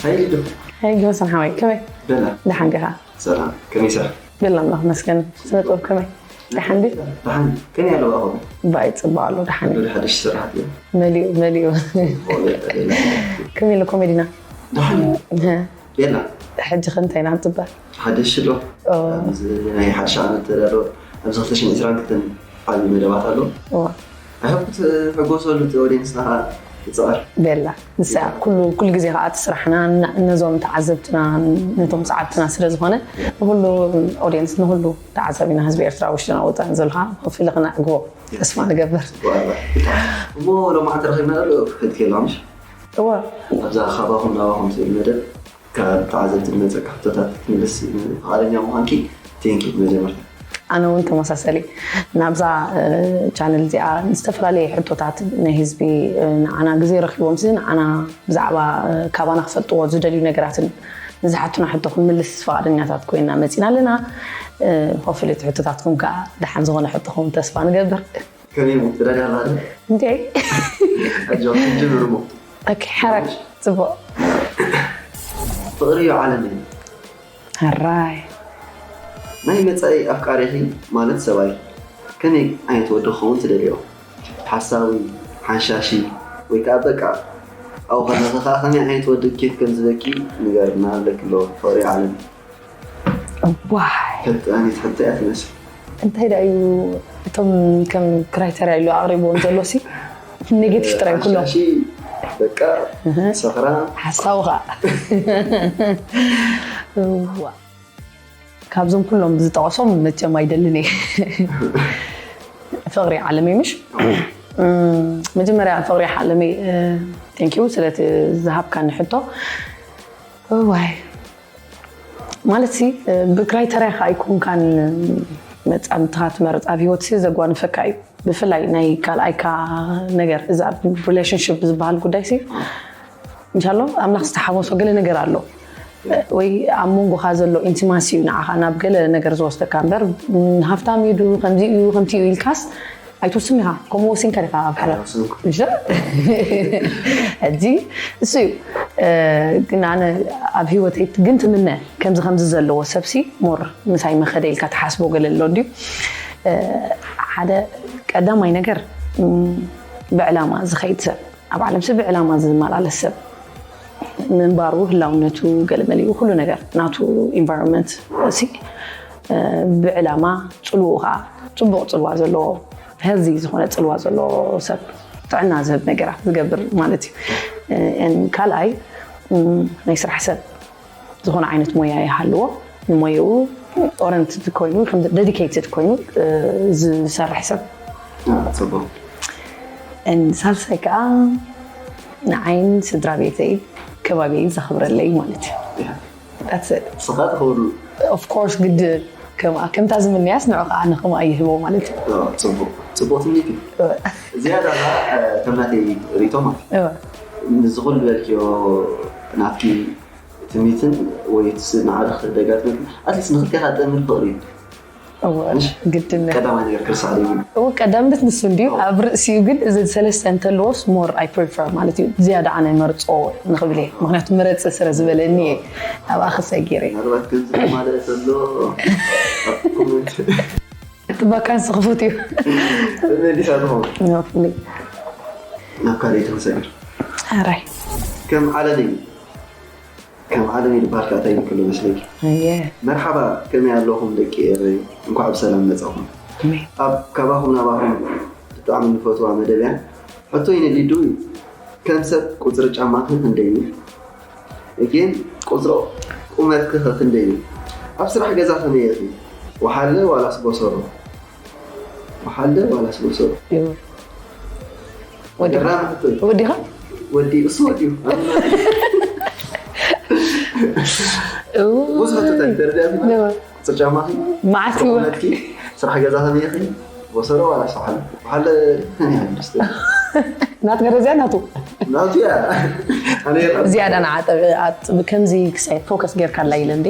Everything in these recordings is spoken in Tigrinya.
ሃይ ሊዱ። ሃይ ጆንሰን ሓወይ፣ ከመይ? በላ። ደሓን ዲኻ? ሰላም፣ ከመይ ሰራሕ? በላ ኣምላኽ መስገን። ስነ ጥበብ ከመይ? ደሓን ድዩ? ደሓን። ከመይ ኣሎ ብኣኹም? ባይ ጽቡቕ ኣሎ፣ ደሓን እዩ። ወደ ሓደሽ ስራሓት እዩ። መሊኡ መሊኡ። ከመይ ኣሎ ኮሜዲና? ደሓን እዩ። እህ፣ ቤላ። ሕጂ ከ እንታይ ኢና ንጽበ? ሓደሽ ኣሎ። ኦ። ኣብዚ ናይ ሓድሽ ዓመት ተዳሎ ኣብዚ ክልተ ሽሕን ዕስራን ክልተን ዓቢ መደባት ኣሎ። ኦ። ኣይሆፕ ትሕጎሰሉ እቲ ኦዲየንስ ናኻ ትጽቐር። ቤላ ንሳ ኩሉ ኩሉ ግዜ ከዓ እቲ ስራሕና ን- ነዞም ተዓዘብትና ነቶም ሰዓብትና ስለ ዝኾነ ንኩሉ ኦዲየንስ ንኩሉ ተዓዛቢና ህዝቢ ኤርትራ ውሽጥና ወፃእን ዘሎ ከዓ ኮፍ ኢለ ክነዕግቦ ተስፋ ንገብር። እሞ ሎማዓንቲ ረኺብና ዘሎ ክፈልጥ ከላ ምሽ እወ ኣብዛ ካባኹም ናባኹም ትብል መደብ ካብ ተዓዘብቲ ዝመፀካ ሕቶታት ክትምልስ ፍቓደኛ ምዃንኪ ቴንኪ መጀመርታ። ኣነ እውን ተመሳሰሊ ናብዛ ቻነል እዚኣ ዝተፈላለዩ ሕቶታት ናይ ህዝቢ ንዓና ግዜ ረኪቦም ሲ ንዓና ብዛዕባ ካባና ክፈልጥዎ ዝደልዩ ነገራትን ንዝሓቱና ሕቶ ክንምልስ ፍቓደኛታት ኮይና መፂና ኣለና። ሆፍሊ እቲ ሕቶታትኩም ከዓ ደሓን ዝኾነ ሕቶኹም ተስፋ ንገብር። ከመይ ሞ ተዳልያ ኣላ እንዴ ኣጆ ጅምር ሞ ሓራይ ፅቡቅ ፍቕሪ እዩ ዓለም እዩ ሕራይ ናይ መጻኢ ኣፍቃሪኺ ማለት ሰብኣይ ከመይ ዓይነት ወዲ ክኸውን ትደልዮ? ሓሳዊ፣ ሓንሻሺ ወይ ከዓ በቃ ኣብኡ ከለኺ ከዓ ከመይ ዓይነት ወዲ ኬፍ ከም ዝበኪ ንገርና ኣለኪ ኣሎ ፍቕሪ ዓለም ዋይ ፈጣኒት ሕቶ እያ ትመስል እንታይ ዳ እዩ እቶም ከም ክራይተርያ ኢሉ ኣቕሪብዎም ዘሎ ሲ ኔጌቲቭ ጥራይ ኩሎም ሓንሻሺ በቃ ሰኽራ ሓሳዊ ከዓ እዋ ካብዞም ኩሎም ዝጠቐሶም መቸም ኣይደልን እየ ፍቕሪ ዓለመይ ምሽ መጀመርያ ፍቕሪ ዓለመይ ቴንኪዩ ስለቲ ዝሃብካኒ ሕቶ እዋይ ማለት ሲ ብክራይተርያ ከዓ ኣይኮንካን መፃምድትኻ ትመርፅ ኣብ ህይወት ሲ ዘጓንፈካ እዩ ብፍላይ ናይ ካልኣይካ ነገር እዚ ኣብ ሪሌሽንሽፕ ዝበሃል ጉዳይ ሲ እንሻሎ ኣምላኽ ዝተሓወሶ ገለ ነገር ኣሎ ወይ ኣብ መንጎኻ ዘሎ ኢንቲማሲ እዩ ንዓኻ ናብ ገለ ነገር ዝወስደካ እምበር ሃፍታም እዩ ከምዚ እዩ ከምቲ እዩ ኢልካስ ኣይትውስን ኢኻ ከምኡ ወሲንካ ዲኻ ኣብ ሕረ ሕጂ እሱ እዩ ግን ኣነ ኣብ ህይወተይ ግን ትምነ ከምዚ ከምዚ ዘለዎ ሰብሲ ሞር ምሳይ መኸደ ኢልካ ትሓስቦ ገለ ኣሎ እንድዩ ሓደ ቀዳማይ ነገር ብዕላማ ዝኸይድ ሰብ ኣብ ዓለም ሰብ ብዕላማ ዝመላለስ ሰብ ምንባሩ ህላውነቱ ገለመሊኡ ኩሉ ነገር ናቱ ኢንቫይሮንመንት ሲ ብዕላማ ፅልኡ ከዓ ፅቡቕ ፅልዋ ዘለዎ ሄልዚ ዝኾነ ፅልዋ ዘለዎ ሰብ ጥዕና ዝህብ ነገራት ዝገብር ማለት እዩ ካልኣይ ናይ ስራሕ ሰብ ዝኾነ ዓይነት ሞያ ይሃልዎ ንሞይኡ ኦረንትድ ኮይኑ ዴዲኬትድ ኮይኑ ዝሰርሕ ሰብ ፅቡቅ ሳልሳይ ከዓ ንዓይን ስድራ ቤተይ ከባቢይ ዘኽብረለይ ማለት እዩ ስኻ ትኸብሩ ኦፍኮርስ ግድ ከምኣ ከምታ ዝምንያስ ንዑ ከዓ ንኸምኣ ይህቦ ማለት እዩ ፅቡቅ ፅቡቅ ትምኒት እዩ ዝያዳ ከምናተይ ሪቶ ማለት ንዝኹሉ ዝበልክዮ ናትኪ ትምኒትን ወይ ንዓደ ክደጋጥመ ኣትሊስት ንክልቴኻ ጠምር ፍቕሪ እዩ ግድነ ቀዳማይ ነገር ክርስዓ ደይብሉ እው ቀዳምነት ንሱ እንድዩ ኣብ ርእሲኡ ግን እዚ ሰለስተ እንተለዎስ ሞር ኣይ ፕሪፈር ማለት እዩ ዝያዳ ኣነ መርፆ ንክብል እየ ምክንያቱ ምረፂ ስለ ዝበለኒ እየ ኣብኣ ክሰጊረ ምናልባት ከምዚ ማለት ዘሎ ኮመንት ጥበቃ ንስክፉት እዩ መሊሳ ትኸውን ናብ ካልእ ተክሰግር ኣራይ ከም ዓለመይ ከም ዓለም ይልባልካ እንታይ ይብል ከሎ መስለኪ ኣየ መርሓባ ከመይ ኣለኹም ደቂ ኤረይ እንኳዕ ብሰላም መጻኹም ኣሜን ኣብ ካባኹም ናባኹም ብጣዕሚ ንፈትዋ መደብ እያ ሕቶይ ንሊዱ እዩ ከም ሰብ ቁጽሪ ጫማኺ ክንደይ እዩ እጌን ቁጽሮ ቁመትኪ ኸ ክንደይ እዩ ኣብ ስራሕ ገዛ ከመይ ኢኺ ወሓለ ዋላስ ቦሰሮ ወሓለ ዋላስ ቦሰሮ እዩ ወዲኻ ገራሚ ሕቶ እዩ ወዲኻ ወዲ እሱ ወዲኡ ብዙሕ ሕቶታት ደርድያ ነዋ ቁፅር ጫማኺ መዓት ይወ ቁመትኪ ስራሕ ገዛ ከመይ ኢኺ ወሰዶ ዋላ ሰሓል ወሓለ ከመይ ኢኻ ደስ ትብል ናት ገረዚያ ናቱ ናቱ እያ ኣነ የላ ዝያዳ ንዓጠብ ከምዚ ክሳይ ፎከስ ጌርካ ኣላ ኢለ እንዴ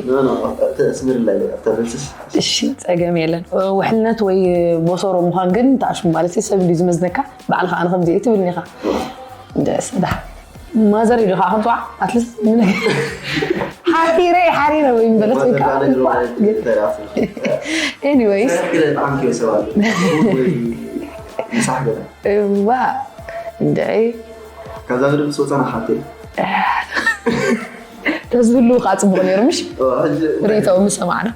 ተስምር ላይ ተበልስስ እሺ ፀገም የለን ውሕልነት ወይ ቦሶሮ ምዃን ግን ተኣሽሙ ማለት እዩ ሰብ እንዲ ዝመዝነካ በዓል ከዓ ንከምዚ እዩ ትብልኒ ኢኻ ደስ ዳ ማዘር ኢሉ ከዓ ከምፅዋ ኣትሊስት ሓሪረ ሓሪረ ወይ ምበለት ወይ ከዓ ማዘር ማለት እንኳዕ ማለት ግን ተራፍ ኤኒዌይስ ሰራሕ ግደ ብዓንኪ ሰባት ወይ ምሳሕ ገለ እዋ እንድዒ ካብዛ ምድር ምስ ወፃና ሓተይ ተዝህልዉ ከዓ ፅቡቅ ነይሩ ምሽ ርእቶ ምስ ሰማዕና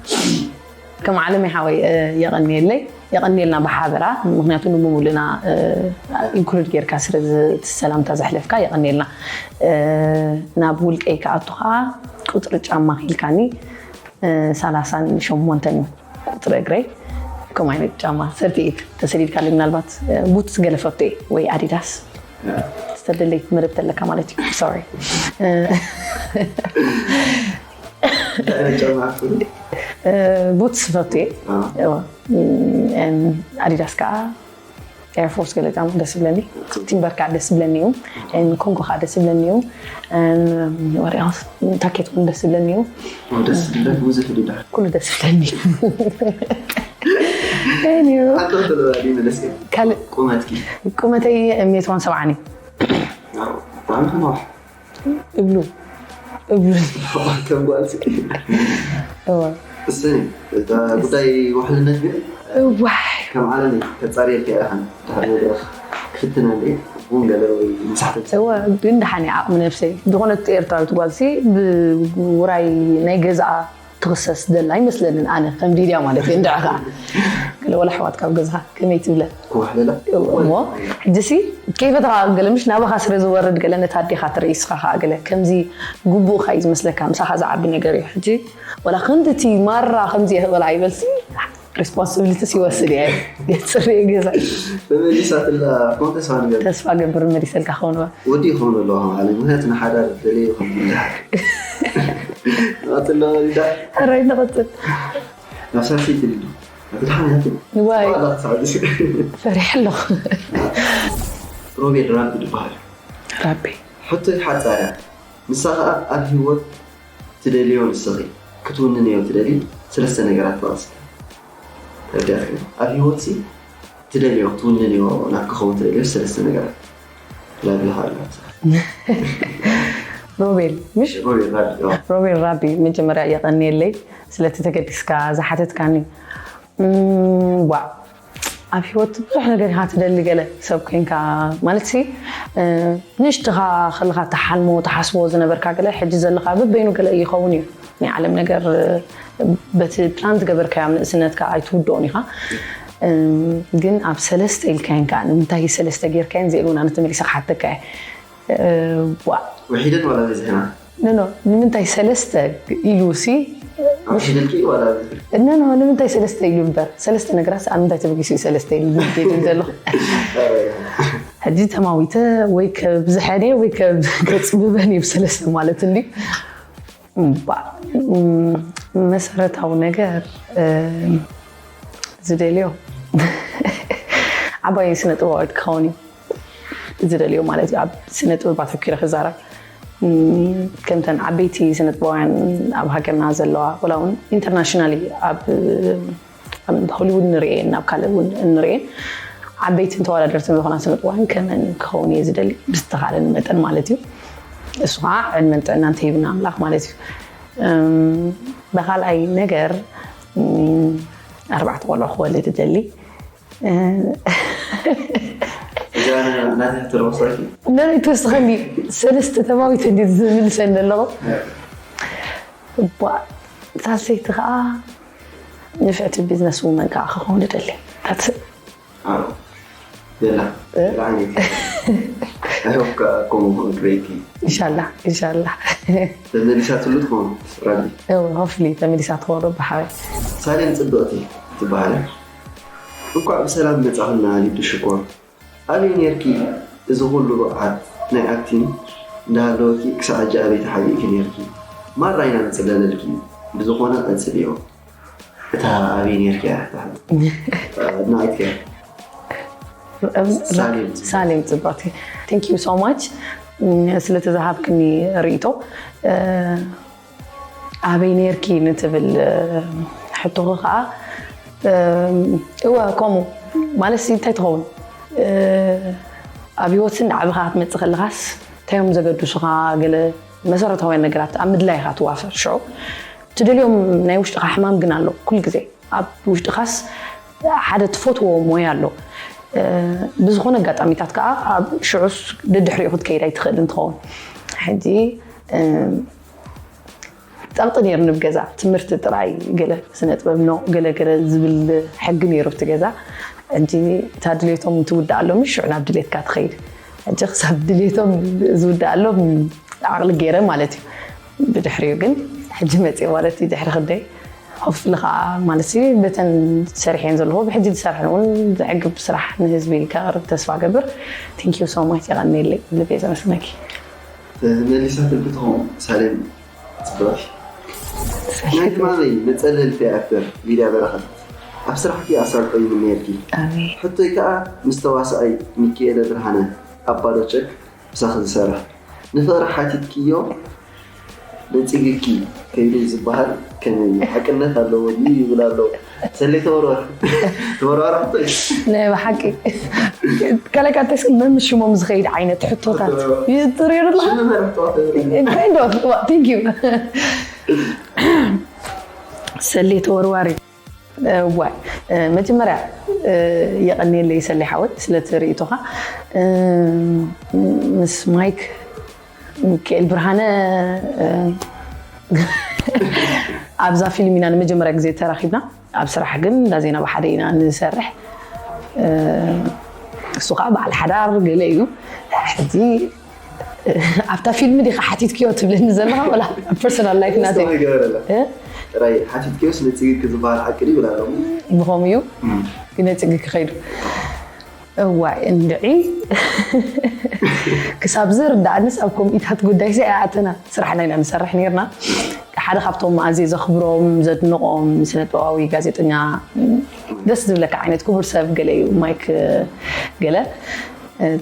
ከም ዓለም ሓወይ የቐንየለይ የቐንየልና ብሓበራ ምክንያቱ ንምሙሉና ኢንክሉድ ጌርካ ስለ ሰላምታ ዘሕለፍካ የቐንየልና ናብ ውልቀይ ክኣቱ ከዓ ቁፅሪ ጫማ ኪልካኒ ሰላሳን ሸሞንተን ቁፅሪ እግረይ ከም ዓይነት ጫማ ሰርቲኤት ተሰዲድካለይ ምናልባት ቡትስ ገለ ፈቶ ወይ ኣዲዳስ ዝተደለይት መደብ ተለካ ማለት እዩ ሶሪ ቡትስ ፈትየ ኣዲዳስ ከዓ ኤርፎርስ ገለ ጫማ ደስ ብለኒ ቲምበር ከዓ ደስ ብለኒ እዩ ኮንጎ ከዓ ደስ ብለኒ እዩ ታኬት እውን ደስ ብለኒ እዩ ደስ ዝብለክ ብዙሕ ዲዳ ኩሉ ደስ ብለኒ እዩ ኣቶ ተለዋዲ መለስ ካልእ ቁመትኪ ቁመተይ ሜትሮን ሰብዓን እዩ ብጣዕሚ ከማሕ እብሉ እብሉ ከም ጓልሲ እወ እሰይ እታ ጉዳይ ውሕልነት ግን እዋይ ከም ዓለም እዩ ተጻሪርካ ኢኻ ድሕሪ መድረኽ ክፍትና እንደ እውን ገለ ወይ ምሳሕተ እወ ግን ደሓን እየ ዓቕሚ ነብሰይ ዝኾነት ኤርትራዊት ጓልሲ ብውራይ ናይ ገዛኣ ትኽሰስ ዘላ ኣይመስለንን ኣነ ከም ሊድያ ማለት እየ እንድዒ ከዓ ገለ ወላ ኣሕዋት ካብ ገዝኻ ከመይ ትብለ ክውሕለላ እሞ ሕጂሲ ከይፈተኻ ገለ ምሽ ናባኻ ስለ ዝወርድ ገለ ነታ ኣዴኻ ትርኢ እስኻ ከዓ ገለ ከምዚ ግቡእኻ እዩ ዝመስለካ ምሳኻ ዝዓቢ ነገር እዩ ሕጂ ወላ ክንድቲ ማራ ከምዚ የህበላ ይበልሲ ሪስፖንስብሊቲስ ይወስድ እየ የፅርየ ገዛ ተመሊሳትላ ኮን ተስፋ ንገር ተስፋ ገብር መሊሰልካ ክኸውን ወዲ ይኸውን ኣለዎ ማለት ምክንያቱ ንሓዳር ደለየ ይኸውን ይልሃል ቀፅሎ ዳ ሕራይ ንቐፅል ናብ ሳልሰይቲ ልዱ ብድሓን ያት ዋይ ፈሪሕ ኣለኹ ሮቤል ራቢ ዝበሃል ራቢ ሕቶ ሓፃርያ ንሳ ከዓ ኣብ ህይወት ትደልዮ ንስኺ ክትውንንዮ ትደሊ ሰለስተ ነገራት ተቐስተ ተረዲኣትክኒ ኣብ ህይወትሲ ትደልዮ ክትውንንዮ ናብ ክኸውን ትደልዮ ሰለስተ ነገራት ላብልካ ኣለካ ሮቤል ምሽ ሮቤል ራቢ ሮቤል ራቢ መጀመርያ የቐንየለይ ስለቲ ተገዲስካ ዝሓተትካኒ ዋ ኣብ ህይወት ብዙሕ ነገር ኢኻ ትደሊ ገለ ሰብ ኮይንካ ማለት ሲ ንእሽትኻ ከለኻ ተሓልሞ ተሓስቦ ዝነበርካ ገለ ሕጂ ዘለኻ በበይኑ ገለ ይኸውን እዩ ናይ ዓለም ነገር በቲ ፕላን ዝገበርካዮ ኣብ ንእስነትካ ኣይትውድኦን ኢኻ ግን ኣብ ሰለስተ ኢልካየን ከዓ ንምንታይ ሰለስተ ጌርካየን ዚእል እውን ኣነ ተመሊሰ ክሓተካ እየ ዋ ውሒደን ዋላ በዚሕና ኖ ኖ ንምንታይ ሰለስተ ኢሉ ሲ ውሒደልኪ ዋላ በዚሕ ኖ ኖ ንምንታይ ሰለስተ ኢሉ እምበር ሰለስተ ነገራት ኣብ ምንታይ ተበጊሱ እዩ ሰለስተ ኢሉ ጌድም ዘሎ ሕጂ ተማዊተ ወይ ከብዝሐን እየ ወይ ከፅብበን እዩ ሰለስተ ማለት እንዲ መሰረታዊ ነገር ዝደልዮ ዓባይ ስነ ጥበባዊት ክኸውን እዩ ዝደልዮ ማለት እዩ ኣብ ስነ ጥበብ ኣተኪረ ክዛረብ ከምተን ዓበይቲ ስነ ጥበባውያን ኣብ ሃገርና ዘለዋ ወላ እውን ኢንተርናሽናሊ ኣብ ሆሊውድ ንርእየን ኣብ ካልእ እውን እንርእየን ዓበይትን ተወዳደርትን ዝኾና ስነ ጥበባውያን ከመን ክኸውን እየ ዝደሊ ብዝተኻለኒ መጠን ማለት እዩ እሱ ከዓ ዕድመን ጥዕናን ተሂብና ኣምላኽ ማለት እዩ ብካልኣይ ነገር ኣርባዕተ ቆልዑ ክወልድ እደሊ ናተሕትረወሳኪ ነረይ ተወስኸኒ ሰለስተ ተማዊተ እንዲ ዝምልሰኒ ኣለኹ ሳልሰይቲ ከዓ ንፍዕቲ ቢዝነስ ውመን ከዓ ክኸውን እደሊ የላ የላ ዓይነት ኣይሆፕ ከምኡ ክበይኪ ኢንሻላ ኢንሻላ ተመሊሳትሉ ትኸውን ራቢ ሆፍሊ ተመሊሳ ትኸውን ብሓበይ ሳሌም ፅብቕቲ ትበሃል እንኳዕ ብሰላም መፃኽልና ሊዱ ሽኮር ኣበይ ነርኪ እዚ ኩሉ ብቕዓት ናይ ኣክቲንግ እንዳሃለወኪ ክሳዕ ሕጂ ኣበይ ተሓቢእኪ ነርኪ ማራ ኢና ንፅለለልኪ ብዝኾነ ቀፅልዮ እታ ኣበይ ነርኪ እያ ኣድናቒትኪ ሳሌም ፅባቲ thank you so much ስለቲ ዝሃብክኒ ርእቶ ኣበይ ነርኪ ንትብል ሕቶኺ ከዓ እወ ከምኡ ማለት ሲ እንታይ ትኸውን ኣብ ህይወትሲ እንዳዓበኻ ክትመፅእ ከለኻስ እንታይ እዮም ዘገድሱኻ? ገለ መሰረታውያን ነገራት ኣብ ምድላይ ኢኻ ትዋፈር። ሽዑ ትደልዮም ናይ ውሽጥኻ ሕማም ግን ኣሎ። ኩሉ ግዜ ኣብ ውሽጥኻስ ሓደ ትፈትዎ ሞያ ኣሎ። ብዝኾነ ኣጋጣሚታት ከዓ ኣብ ሽዑስ ደድሕሪኡ ክትከይድ ኣይትኽእልን ትኸውን። ሕጂ ጸቕጢ ነይሩኒ ኣብ ገዛ። ትምህርቲ ጥራይ፣ ገለ ስነ ጥበብ ኖ፣ ገለ ገለ ዝብል ሕጊ ነይሩ ኣብቲ ገዛ። ሕጂ እታ ድሌቶም ትውዳእ ኣሎ፣ ምሽ ሽዑ ናብ ድሌትካ ትኸይድ። ሕጂ ክሳብ ድሌቶም ዝውዳእ ኣሎ ዓቕሊ ገይረ ማለት እዩ። ብድሕሪኡ ግን ሕጂ መፅእ ማለት እዩ፣ ድሕሪ ክንደይ። ሆፍሊ ከዓ ማለት እዩ በተን ሰሪሐን ዘለኹ፣ ብሕጂ ዝሰርሐን እውን ዘዕግብ ስራሕ ንህዝቢ ከቕርብ ተስፋ ገብር። Thank you so much፣ የቐንየለይ፣ ልበይ ዘመስግነኪ። መሊሳ ትልቢ ትኸውን ሳሌም። ፅብቕቲ። ናይ ህማመይ መፀለልቲ ኣክተር ሊድያ በረኸት፣ ኣብ ስራሕኪ ኣሳልጦ ይምነየልኪ። ኣሜን። ሕቶይ ከዓ ምስ ተዋሳኣይ ሚኪኤለ ብርሃነ ኣብ ባዶ ቸክ ምሳኺ ዝሰርሕ፣ ንፍቕሪ ሓቲትክዮ ነፂግኪ ከይዱ ዝበሃል ከመይ እዩ? ሓቅነት ኣለዎ ድዩ ይብል ኣሎ። ሰሌ ተወርወር። ተወርዋር ሕቶ እዩ። ናይ ብሓቂ ከለቃተስ መምሽሞም ዝኸይድ ዓይነት ሕቶታት ይጥርዮ ኣለኻ። ሽም መርሕ ተዋተ። Kind of. Thank you. ሰሌ ተወርዋሪ። እዋ፣ መጀመርያ የቐንየለይ ሰሌ ሓወይ ስለቲ ርእይቶኻ። ምስ ማይክ ሚካኤል ብርሃነ ኣብዛ ፊልም ኢና ንመጀመርያ ግዜ ተራኺብና። ኣብ ስራሕ ግን እንዳ ዜና ብሓደ ኢና ንሰርሕ። እሱ ከዓ በዓል ሓዳር ገለ እዩ። ሕጂ ኣብታ ፊልም ዲኻ ሓቲትክዮ ትብለኒ ዘለኻ ወላ ኣብ ፐርሶናል ላይፍ ናተይ? ይገበረላ። እ? ጥራይ ሓቲትክዮስ ነፂግኪ ዝበሃል ሓቂ ድዩ ይብል ኣሎ። ብኸምኡ እዩ ግን ነፂግኪ ከይዱ። እዋይ እንድዒ ክሳብ ዝርዳእንስ ኣብ ኮሚታት ጉዳይ ሲ ኣይኣተና። ስራሕና ኢና ንሰርሕ ነርና። ሓደ ካብቶም ኣዝየ ዘኽብሮም ዘድንቖም ስነ ጥበባዊ ጋዜጠኛ፣ ደስ ዝብለካ ዓይነት ክቡር ሰብ ገለ እዩ ማይክ ገለ።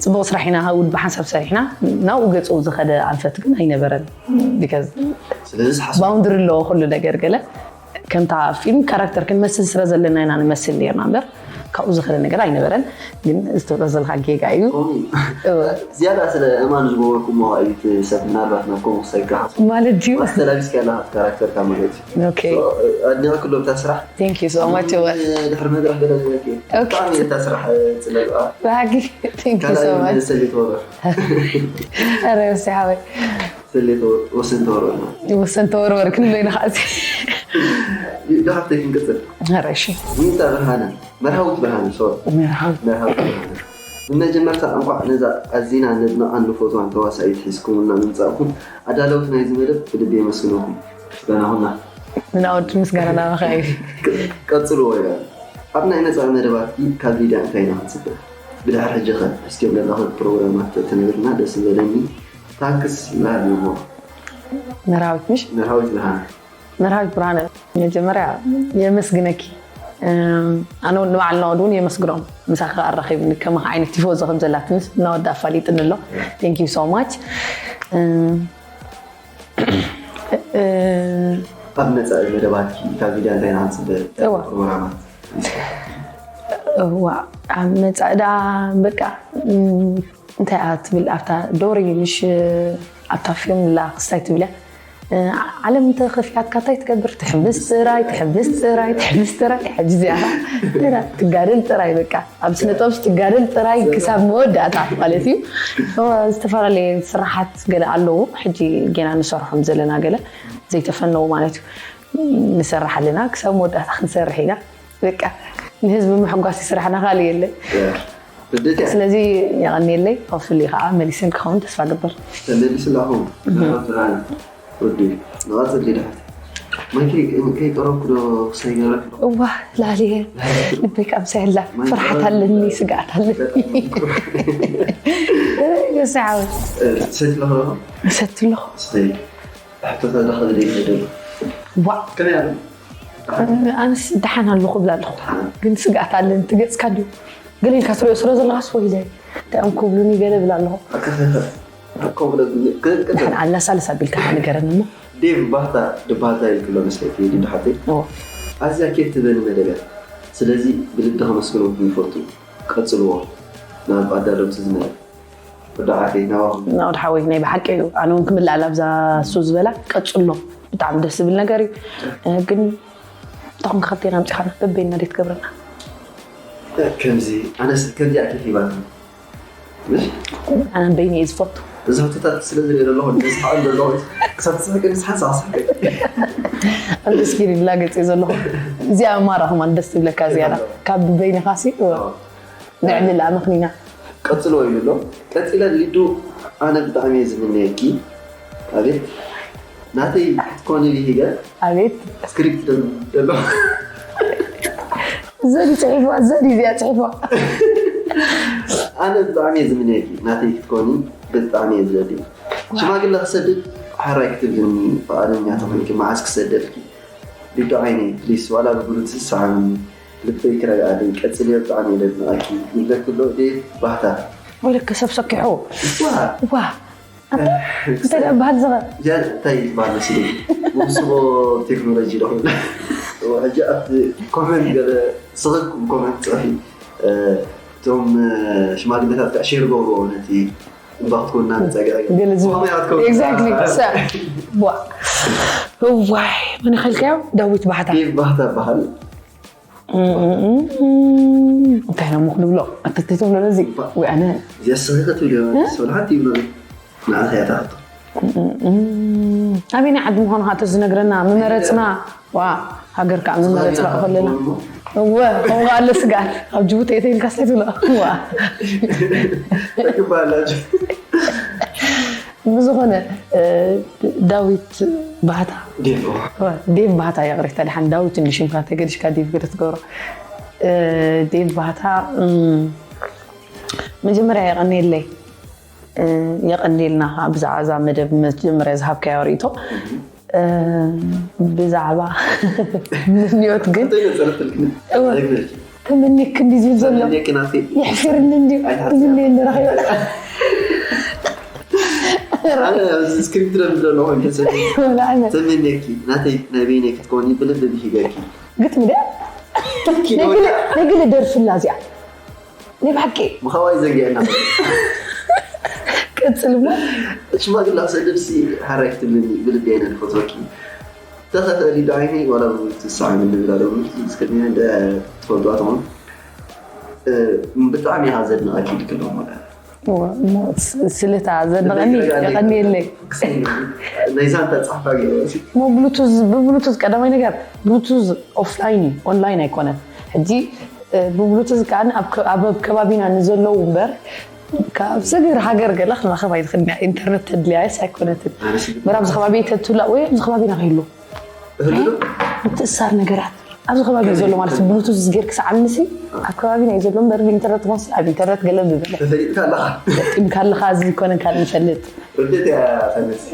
ፅቡቕ ስራሕ ኢና ውድ ብሓንሳብ ሰሪሕና። ናብኡ ገፁ ዝኸደ ኣንፈት ግን ኣይነበረን። Because ስለዚ ሓስ ባውንድሪ ኣለዎ ኩሉ ነገር ገለ። ከምታ ፊልም ካራክተር ክንመስል ስለ ዘለና ኢና ንመስል ነርና እምበር ካብኡ ዝኸደ ነገር ኣይነበረን። ግን እዚ ትብሎ ዘለካ ጌጋ እዩ። ዝያዳ ስለ እማን ዝገበርኩሞ እዩ እቲ ሰብ ምናልባት ናብ ከምኡ ክሳይ ክሓስ ማለት ድዩ? ማስተላቢስካ ኣለካ ካራክተርካ ማለት እዩ። Okay. ኣድኒቐ ክሎ ብታ ስራሕ Thank you so much እወ። ድሕሪ መድረክ ገለ ዝበለክ Okay. ብጣዕሚ እታ ስራሕ ፅለልኣ ብሓቂ Thank you so ካልኣይ much። ሰሌ ተወርወር ኧረ ወሲ ሓወይ ሰሌ ተወር- ወሰን ተወርወር ነው። ወሰን ተወርወር ክንብሎ ኢና ከዓ። ዶ ሃብተይ ክንቅፅል ኧረ እሺ። ዊንታ ብርሃነ መርሃዊት ብርሃነ ሶሪ መርሃዊት መርሃዊት ብርሃነ ብመጀመርታ እንኳዕ ነዛ ኣዚና ነድንቓን ንፈትዋን ተዋሳኢት ሒዝኩምልና ምምፃእኩም ኣዳለውቲ ናይዚ መደብ ብልቢ የመስግነኩም። ምስጋናኹና ንኣወድ ምስጋና ናባኻ እዩ። ቀፅልዎ ይላል። ኣብ ናይ መፃኢ መደባትኪ ካብ ሊድያ እንታይ ኢና ክንፅበ? ብድሕሪ ሕጂ ኸ እስኪ ዘለኻ ፕሮግራማት ተትነግርና ደስ ዝበለኒ። ታንክስ ይበሃል እሞ መርሃዊት ምሽ መርሃዊት ብርሃነ መርሃዊት ብርሃነ መጀመርያ የመስግነኪ። ኣነ እውን ንባዕልና ወድ እውን የመስግኖም ምሳኺ ኣራኺብኒ ከማኻ ዓይነት ቲፎዞ ከም ዘላትንስ እናወዳ ኣፋሊጥኒ ኣሎ። Thank you so much። ኣብ መፃኢ መደባትኪ ካብ ሊድያ እንታይ ኢና ክንፅበ? እዋ። ፕሮግራማት እዋ ኣብ መፃኢ ዳ በቃ እንታይ እያ ትብል ኣብታ ዶሪ ምሽ ኣብታ ፊልም ላ ክስታይ ትብል እያ። ዓለም እንተኸፊኣትካ እንታይ ትገብር? ትሕምስ ጥራይ ትሕምስ ጥራይ ትሕምስ ጥራይ። ሕጂ እዚኣ ትጋደል ጥራይ በቃ ኣብ ስነ ጥበብ ትጋደል ጥራይ ክሳብ መወዳእታ ማለት እዩ። እዋ፣ ዝተፈላለየ ስራሓት ገለ ኣለዉ ሕጂ ጌና ንሰርሖም ዘለና ገለ ዘይተፈነዉ ማለት እዩ። ንሰርሕ ኣለና ክሳብ መወዳእታ ክንሰርሕ ኢና። በቃ ንህዝቢ ምሕጓስ ስራሕና ካልእ የለን። ርድእት እያ ስለዚ የቐንየለይ። ሆፍሊ ከዓ መሊሰን ክኸውን ተስፋ ግበር። ተመሊስላኹም ናብራን ወዲ ንቐፅል ዲዳ ማይክ ከይቀረብኩ ዶ ክሳይ ገረክ እዋ ላልየ ልበይ ካብ ሰሕላ ፍርሓት ኣለኒ ስግኣት ኣለኒ። ሰዓወት ሰትለኸ ሰትለኹ ስኸይ ሕቶታት ዳኸ ደይሰደሉ ዋ ከመይ ኣሎ ኣነስ ደሓን ኣለኹ ብላ ኣለኹ ግን ስግኣት ኣለኒ ትገፅካ ድዩ ገለ ኢልካ ትሪኦ ስለ ዘለኻስ ወይለ እንታይ እዮም ክብሉኒ ገለ ብላ ኣለኹ ከምኡ ደሓን ኣላሳልስ ኣቢልካ ንገረኒ እሞ ዴቭ ባህታ ድባህታ ይልክሎ መስለኪ ድሓተይ እዎ ኣዝያ ኬፍ ትበኒ መደብ እያ ስለዚ ብልቢ ከመስግነኩም ይፈቱ ቀፅልዎ ናብ ኣዳለውቲ ዝመለስ ወዲ ሓቂ ናባኹም። ናወድ ሓወይ ናይ ብሓቂ እዩ። ኣነ እውን ክምልኣል ኣብዛ እሱ ዝበላ ቀጽሎ፣ ብጣዕሚ ደስ ዝብል ነገር እዩ። እ፣ ግን ብጣዕሚ ከብቴና ኣምፂኻና በበይና ደይ ትገብረና። ከምዚ ኣነስ ከምዚኣ ኬፍ ይባል። ኣነ በይኒ እየ ዝፈቱ። እዚ ህቶታት ስለ ዝሪኦ ዘለኹ ንስሓቕ ዘለኹ። ክሳብ ትስሕቂ ንስሓ ሳቕሳቂ። ኣንደስኪሪ ላገፅ እየ ዘለኹ። እዚኣ ማራ ከማን ደስ ትብለካ እዚኣ። ካብ በይንኻ ሲ ነዕልል ኣመኽኒና። ቀጽሎ ይብሎ። ቀጺለ ሊዱ ኣነ ብጣዕሚ እየ ዝምነየኪ። ኣቤት ናተይ ክትኮኒ ብሂገ። ኣቤት ስክሪፕት ደሎ። ዘዲ ጽሒፍዋ፣ ዘዲ እዚኣ ጽሒፍዋ። ኣነ ብጣዕሚ እየ ዝምነየኪ ናተይ ክትኮኒ ብጣዕሚ እየ ዝደሊ። ሽማግለ ክሰድድ ሓራይ ክትብልኒ ፍቓደኛ ተኾይንኪ መዓስ ክሰደልኪ? ሊዱ ዓይነይ ፕሊስ ዋላ ብብሉቱዝ ሰዓምኒ። ልበይ ክረግኣለይ ቀጽልዮ ብጣዕሚ እየ ለድንቐኪ። ይብለኪ ኣሎ ዴቭ ባህታ። ወይለከ ሰብ ሰኪሑ። ዋ። ዋ። እንታይ ደኣ በሃል ዝኸ? ያ እንታይ ይበሃል መሲለይ? ውስቦ ቴክኖሎጂ ዶ ክብል? ሕጂ ኣብቲ ኮመንት ገለ ስኽልኩም ኮመንት ጽሕፊ። እቶም ሽማግለታት ከዓ ሼር ገብርዎ ነቲ እምባ ክትኮንና ንጸግዕ። ገለ ዝብል። ዝኾነ ያትኮ- ኤግዛክትሊ። ሳ- ዋ። እዋይ መን ይኸልካዮ? ዳዊት ባህታ። ዴቭ ባህታ በሃል። እንታይ ና ምኽ ንብሎ ኣተተይ ትብሎ ነዚ? ወይ ኣነ እዚኣ ስኺ ክትብል እያ። ስብልሓት ይብሎ። ንዓኺ እያ ትኣቱ። ኣበየናይ ዓዲ ምዃኑ ከዓ ተዝነግረና ምመረፅና። ዋ ሃገር ከዓ ምመረፅና ከለና። እወ ከምኡ ኣሎ ስግኣት ኣብ ጅቡቲ እየ ተይልካ ስታይ ትብሎ። ዋ ይባላችሁ። ብዝኾነ ዳዊት ባህታ። ዴቭ ባህታ። ይቕሬታ ድሓን ዳዊት እንዲ ሽምካ ተገዲሽካ ዴቭ ገለ ትገብሮ። ዴቭ ባህታ። መጀመርያ የቐንየለይ። የቐንየልና ብዛዕባ እዛ መደብ መጀመርያ ዝሃብካዮ ርእይቶ። ብዛዕባ ምንዮት ግን ተመኒክ እንዲ ዝብል ዘሎ የሕፍርኒ እንዲ። ዝብለየ ንረኽዮ። ስክሪፕት ለም ዘሎ ተመኒክ ናተይ ናይ በይነይ ክትኮኒ ብልቢ ብሂገኪ። ግጥሚ ድያ? ናይ ገለ ደርፊ ኣላ እዚኣ። ናይ ብሓቂ። ምኻዋይ ዘንጊዐና። ቀጽል እሞ። ሽማግላ ክሰድድ ሲ ሓራይ ክትብልኒ ብልቢ ኣይነ ዝፈትወኪ። ተኸተሊ ዶ ዓይነይ ዋላ ብትስዓሚ ንብላ ዶ እስከኛ እንደ ትፈልጥዋ ትኾኑ። ብጣዕሚ ኢኻ ዘድንቐኪ ኢልኪ ኣለኹ ማለት። ስለታ ዘድንቐኒ የቐንየለይ። ናይ ዛንታ ጻሕፋ ገይረ እሞ ብሉቱዝ ብብሉቱዝ ቀዳማይ ነገር ብሉቱዝ ኦፍላይን እዩ ኦንላይን ኣይኮነን። ሕጂ ብብሉቱዝ ከዓ ኣብ ከባቢና ንዘለዉ እምበር ካብ ስግር ሃገር ገለ ክንረኽብ ኣይትኽእልን እያ። ኢንተርነት ተድልያ የስ ኣይኮነትን። ምራብ ዝከባቢ ተትብላ ወይ ኣብዚ ከባቢና ከይሉ ምትእሳር ነገራት ኣብዚ ከባቢ ዘሎ ማለት ብሉቱዝ ጌርክ ሰዓምኒ ሲ ኣብ ከባቢና እዩ ዘሎ እምበር ብኢንተርነት ትኾንስ ኣብ ኢንተርነት ገለ ብበለ ተፈሊጥካ ኣለኻ። ገጢምካ ኣለኻ እዚ ኮነ ካልእ ንፈልጥ። ርድእት እያ ተመሲ።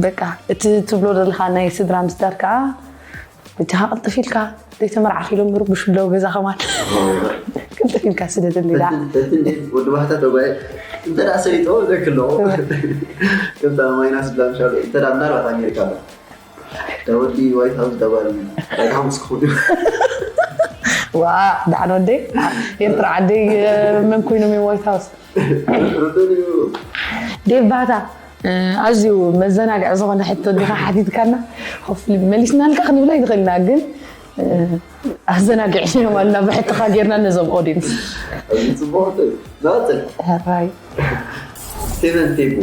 በቃ እቲ ትብሎ ዘለኻ ናይ ስድራ ምስዳር ከዓ ብጃኻ ቅልጥፍ ኢልካ ዘይተመርዓኺ ኢሎም ምርብሽ ኣለዉ ገዛ ከማን ቅልጥፍ ኢልካ ስደደለይ ደኣ። ወዲ ባህታ ተጓየ እንተ ደኣ ሰሊጦ ዘክሎ ከምታ ማይናስ ብላ ምሻሉ እንተ ደኣ ምናልባት ኣሜሪካ ኣሎ ዳወዲ ዋይት ሃውስ ዳባል ዳግሃምስ ክኹን ዋ ደሓን ወደይ ኤርትራ ዓደይ መን ኮይኖም እዮም ዋይት ሃውስ? ዴቭ ባህታ ኣዝዩ መዘናግዒ ዝኾነ ሕቶ እንዲኻ ሓቲትካና። ሆፍሊ መሊስናልካ ክንብላ ይትኽእልና ግን ኣዘናግዒ እዮም ኣልና ብሕትኻ ጌርና ነዞም ኦዲንስ። ጽቡቅ ናጽል ሕራይ ቴመን ቴቡ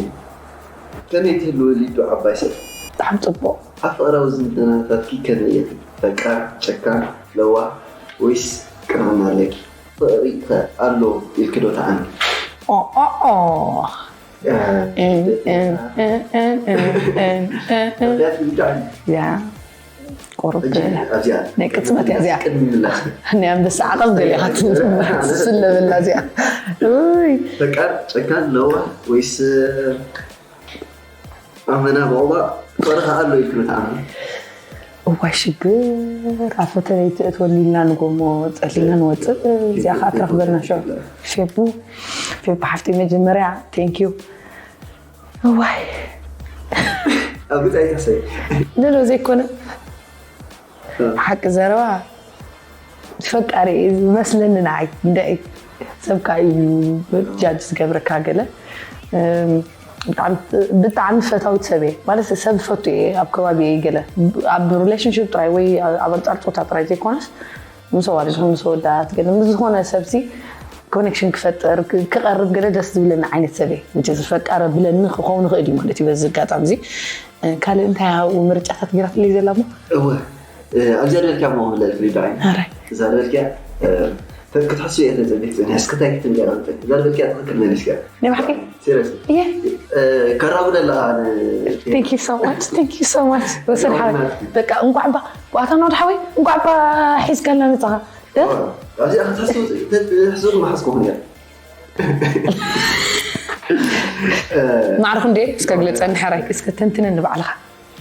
ከመይ ትህልወ ሊዱ ዓባይ ሰብ? ብጣዕሚ ጽቡቕ። ኣብ ፍቕራዊ ዝምድናታትኪ ከመይ ኢኺ? ፈቃር፣ ጨካን፣ ለዋህ ወይስ ቅንዕና ኣለኪ? ፍቕሪ ከ ኣሎ ኢልኪ ዶ ትኣምኒ? ኦኦኦ። ያ ቁሩብ ናይ ቅጽበት እያ እዚኣ። ናይ ኣንበሳ ዓቐብ ገሊኻ ትስለበላ እዚኣ። ፈቃር ጨካን ለዋህ ወይስ ኣመና ብቑባ ፍቕሪ ከኣ ኣሎ ኢልኪ ዶ ትኣምኒ? እዋይ ሽግር ኣብ ፈተነ ይትእትወኒ ኢልና ንጎሞ ጸሊና ንወጽእ እዚኣ ከኣ ትረኽበና ሸው ፌቡ ፌቡ ሓፍቲ መጀመርያ thank you እዋይ ኣብ ግጻይ ተሰይ ንሎ ዘይኮነ ሓቂ ዘረባ ፈቃሪ እዩ ዝመስለኒ ንዓይ እንደይ ሰብካ እዩ ጃጅ ዝገብረካ ገለ ብጣዕሚ ፈታዊት ሰብ እየ ማለት ሰብ ፈቱ እየ ኣብ ከባቢ እየ ገለ ኣብ ሪሌሽንሽፕ ጥራይ ወይ ኣብ ኣንፃር ፆታ ጥራይ ዘይኮነስ ምስ ኣዋልድኩም ምስ ወዳት ገለ ምስ ዝኾነ ሰብሲ ኮኔክሽን ክፈጥር ክቐርብ ገለ ደስ ዝብለኒ ዓይነት ሰብ እየ ዝፈቃረ ብለኒ ክኸውን ይኽእል እዩ ማለት እዩ በዚ ኣጋጣሚ እዚ ካልእ እንታይ ኣብኡ ምርጫታት ገይራትለይ ዘላ እሞ እወ ኣብዚኣ ደልካ ሞ ክብለልክ ሪዶ ዓይነ ኣራይ እዛ ደልካ ክትሕሱ እየ ተጸቢሕ ጽኒሕ እስክታይ ክትንገራ እዛ ደልካ ትኽክል መሊስካ ናይ ብሓቂ ሲሪየስ እየ ከራጉደላ Thank you so much. Thank you so much. ወሰን ሓ በቃ እንኳዕ ባ ዋታ ነው ሓወይ እንኳዕ ባ ሒዝካልና መጻኻ ኣብዚኣ ክትሕሱ ክትሕሱ ማሓዝኩ ክነር ማዕርኹ እንዴ እስከ ግለጸኒ ሕራይ እስከ ተንትነኒ ባዕልኻ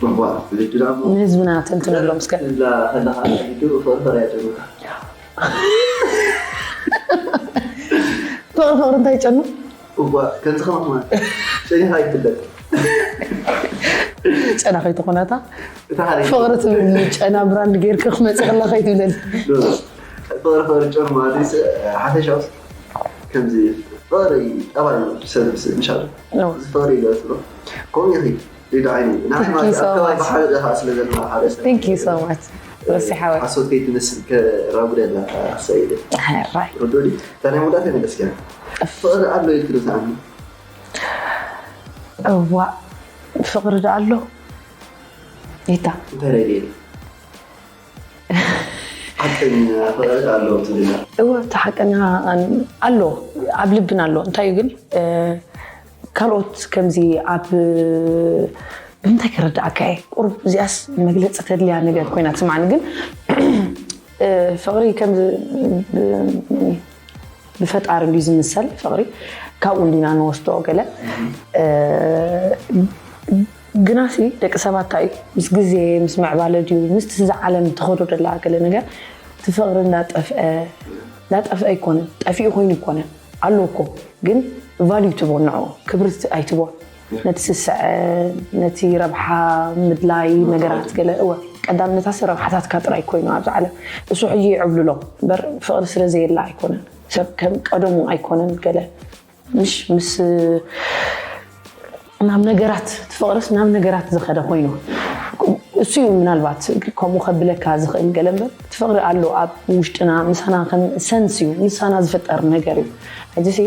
እዋ ልድራሞ ንህዝብና ተንትነሎም እስከ ከለኻ ልዱ ፈርፈር ያጨኑካ ፍቕሪ ፍቕሪ እንታይ ጨኑ እዋ ከምዚ ከማኹማ ሸኒኻ ይፍለጥ ጨና ከይትኾነታ እታ ሓደ ፍቕሪ ትብል ጨና ብራንድ ጌርክ ክመፅእ ከላ ከይትብለል ፍቕሪ ፍቕሪ ጨኑ ማለት ሓፈሻውስ ከምዚ ፍቕሪ ጠባይ ሰብ ምሻሉ እዚ ፍቕሪ ይገለፅ ዶ ከምኡ ይኽእል ሪዶ ዓይኒ ንዓይ Thank you ማለት so ኣብ ከባቢ much. ሓደ ኢኻ ስለ ዘለኻ ሓደ ሰብ Thank you so much. ወሲ ሓወይ ሓሶት ከይትመስል ከራጉደላ ሰይደ ሕራይ ርዶ ድዩ እታ ናይ መወዳእታ ይመለስካ ፍቕሪ ኣሎ ኢልክ ዶ ትኣምን እዋ ፍቕሪ ዶ ኣሎ ይታ እንታይ ሬድዮ ሓቀኛ ፍቕሪ ኣሎ ትብልና እወ እቲ ሓቀኛ ኣሎ ኣብ ልብና ኣሎ እንታይ እዩ ግን ካልኦት ከምዚ ኣብ ብምንታይ ክረዳእካ እየ ቁሩብ እዚኣስ መግለፂ ተድልያ ነገር ኮይና ትስማዕኒ ግን ፍቕሪ ከም ብፈጣሪ እንድዩ ዝምሰል ፍቕሪ ካብኡ እንዲና ንወስዶ ገለ ግናሲ ደቂ ሰባት እንታይ እዩ ምስ ግዜ ምስ ምዕባለ ድዩ ምስቲ ዝዓለም ተኸዶ ደላ ገለ ነገር እቲ ፍቕሪ እንዳጠፍአ እንዳጠፍአ ኣይኮነን ጠፊኡ ኮይኑ ኣይኮነን ኣሎ እኮ ግን ቫልዩ ትቦ ንዑ ክብሪ ኣይትቦ ነቲ ስስዐ ነቲ ረብሓ ምድላይ ነገራት ገለ እወ ቀዳምነታሲ ረብሓታትካ ጥራይ ኮይኑ ኣብዚ ዓለም እሱ ሕጂ ይዕብልሎ እምበር ፍቕሪ ስለ ዘየላ ኣይኮነን ሰብ ከም ቀደሙ ኣይኮነን ገለ ምሽ ምስ ናብ ነገራት ትፍቕርስ ናብ ነገራት ዝኸደ ኮይኑ እሱ እዩ ምናልባት ከምኡ ከብለካ ዝኽእል ገለ እምበር ትፍቕሪ ኣሎ ኣብ ውሽጥና ምሳና ከም ሰንስ እዩ ምሳና ዝፍጠር ነገር እዩ ሕጂ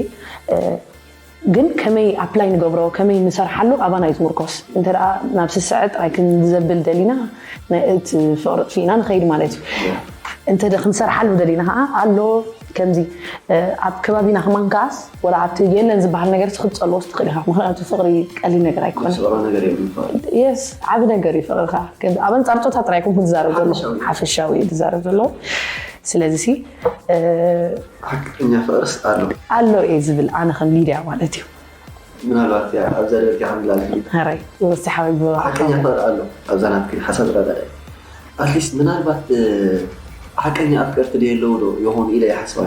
ግን ከመይ ኣፕላይ ንገብሮ ከመይ ንሰርሓሉ ኣባና እዩ ዝምርኮስ እንተ ናብ ስስዐ ጥራይ ክንዘብል ደሊና እቲ ፍቕሪ ጥፊእና ንኸይድ ማለት እዩ እንተ ክንሰርሓሉ ደሊና ከዓ ኣሎ ከምዚ ኣብ ከባቢና ከማን ከዓስ ወላ ኣብቲ የለን ዝበሃል ነገር ክትፀልዎ ትኽእል ኢኻ ምክንያቱ ፍቕሪ ቀሊል ነገር ኣይኮነ ዝፍቕሮ ነገር የብልካ የስ ዓብ ነገር እዩ ፍቕርካ ኣብ ኣንፃር ፆታ ጥራይ ኮንኩ ዝዛረብ ዘሎ ሓፈሻዊ እዩ ዝዛረብ ዘሎ ስለዚ ሓቀኛ ፍቕርስ ኣሎ ኣሎ እየ ዝብል ኣነ ከም ሊድያ ማለት እዩ ምናልባት ኣብዛ ደረጃ ክንብላ ንኽእል ራይ ወሲ ሓወይ ሓቀኛ ፍቕሪ ኣሎ ኣብዛ ናትኪ ሓሳብ ረዳዳይ ኣትሊስት ምናልባት ሓቀኛ ኣፍቀርቲ ድየለዉ ዶ ይኾኑ ኢለ ይሓስባ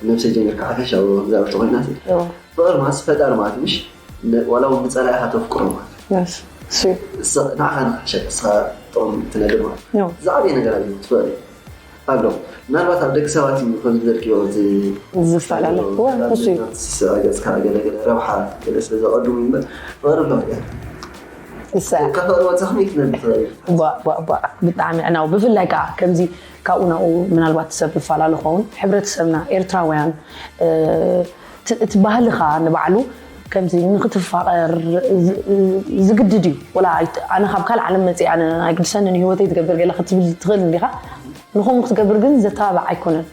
ነብሰ ጀሚርካ ሓፈሻዊ ክዛረብ ተኮይና ፍቕሪ ማለት ፈጣሪ ማለት ምሽ ዋላ እውን ንፀላኢኻ ተፍቅሮ ማለት ንዓኻ ንክሕሸ ንስኻ ጥቕም ትነግር ማለት ዝዓበየ ነገር ኣለ ፍቕሪ ኣሎ ምናልባት ኣብ ደቂ ሰባት እዩ ከም ዝበልክዮ ዝፈላለ እሱ እዩ ገፅካ ገለገለ ረብሓ ገለ ስለ ዘቐድሙ እምበር ፍቕሪ ኣሎ ይስዕር ከፈር ወፃ ከመይ ክትነብር ትኽእል ብጣዕሚ ዕናው ብፍላይ ከዓ ከምዚ ካብኡ ናብኡ ምናልባት ሰብ ይፈላለ ኸውን ሕብረተሰብና ኤርትራውያን እቲ ባህልኻ ንባዕሉ ከምዚ ንክትፋቐር ዝግድድ እዩ ወላ ኣነ ካብ ካልእ ዓለም መፅእ ኣነ ኣይግድሰንን ህይወተይ ትገብር ገለ ክትብል ትኽእል እንዲኻ ንኸምኡ ክትገብር ግን ዘተባባዕ ኣይኮነን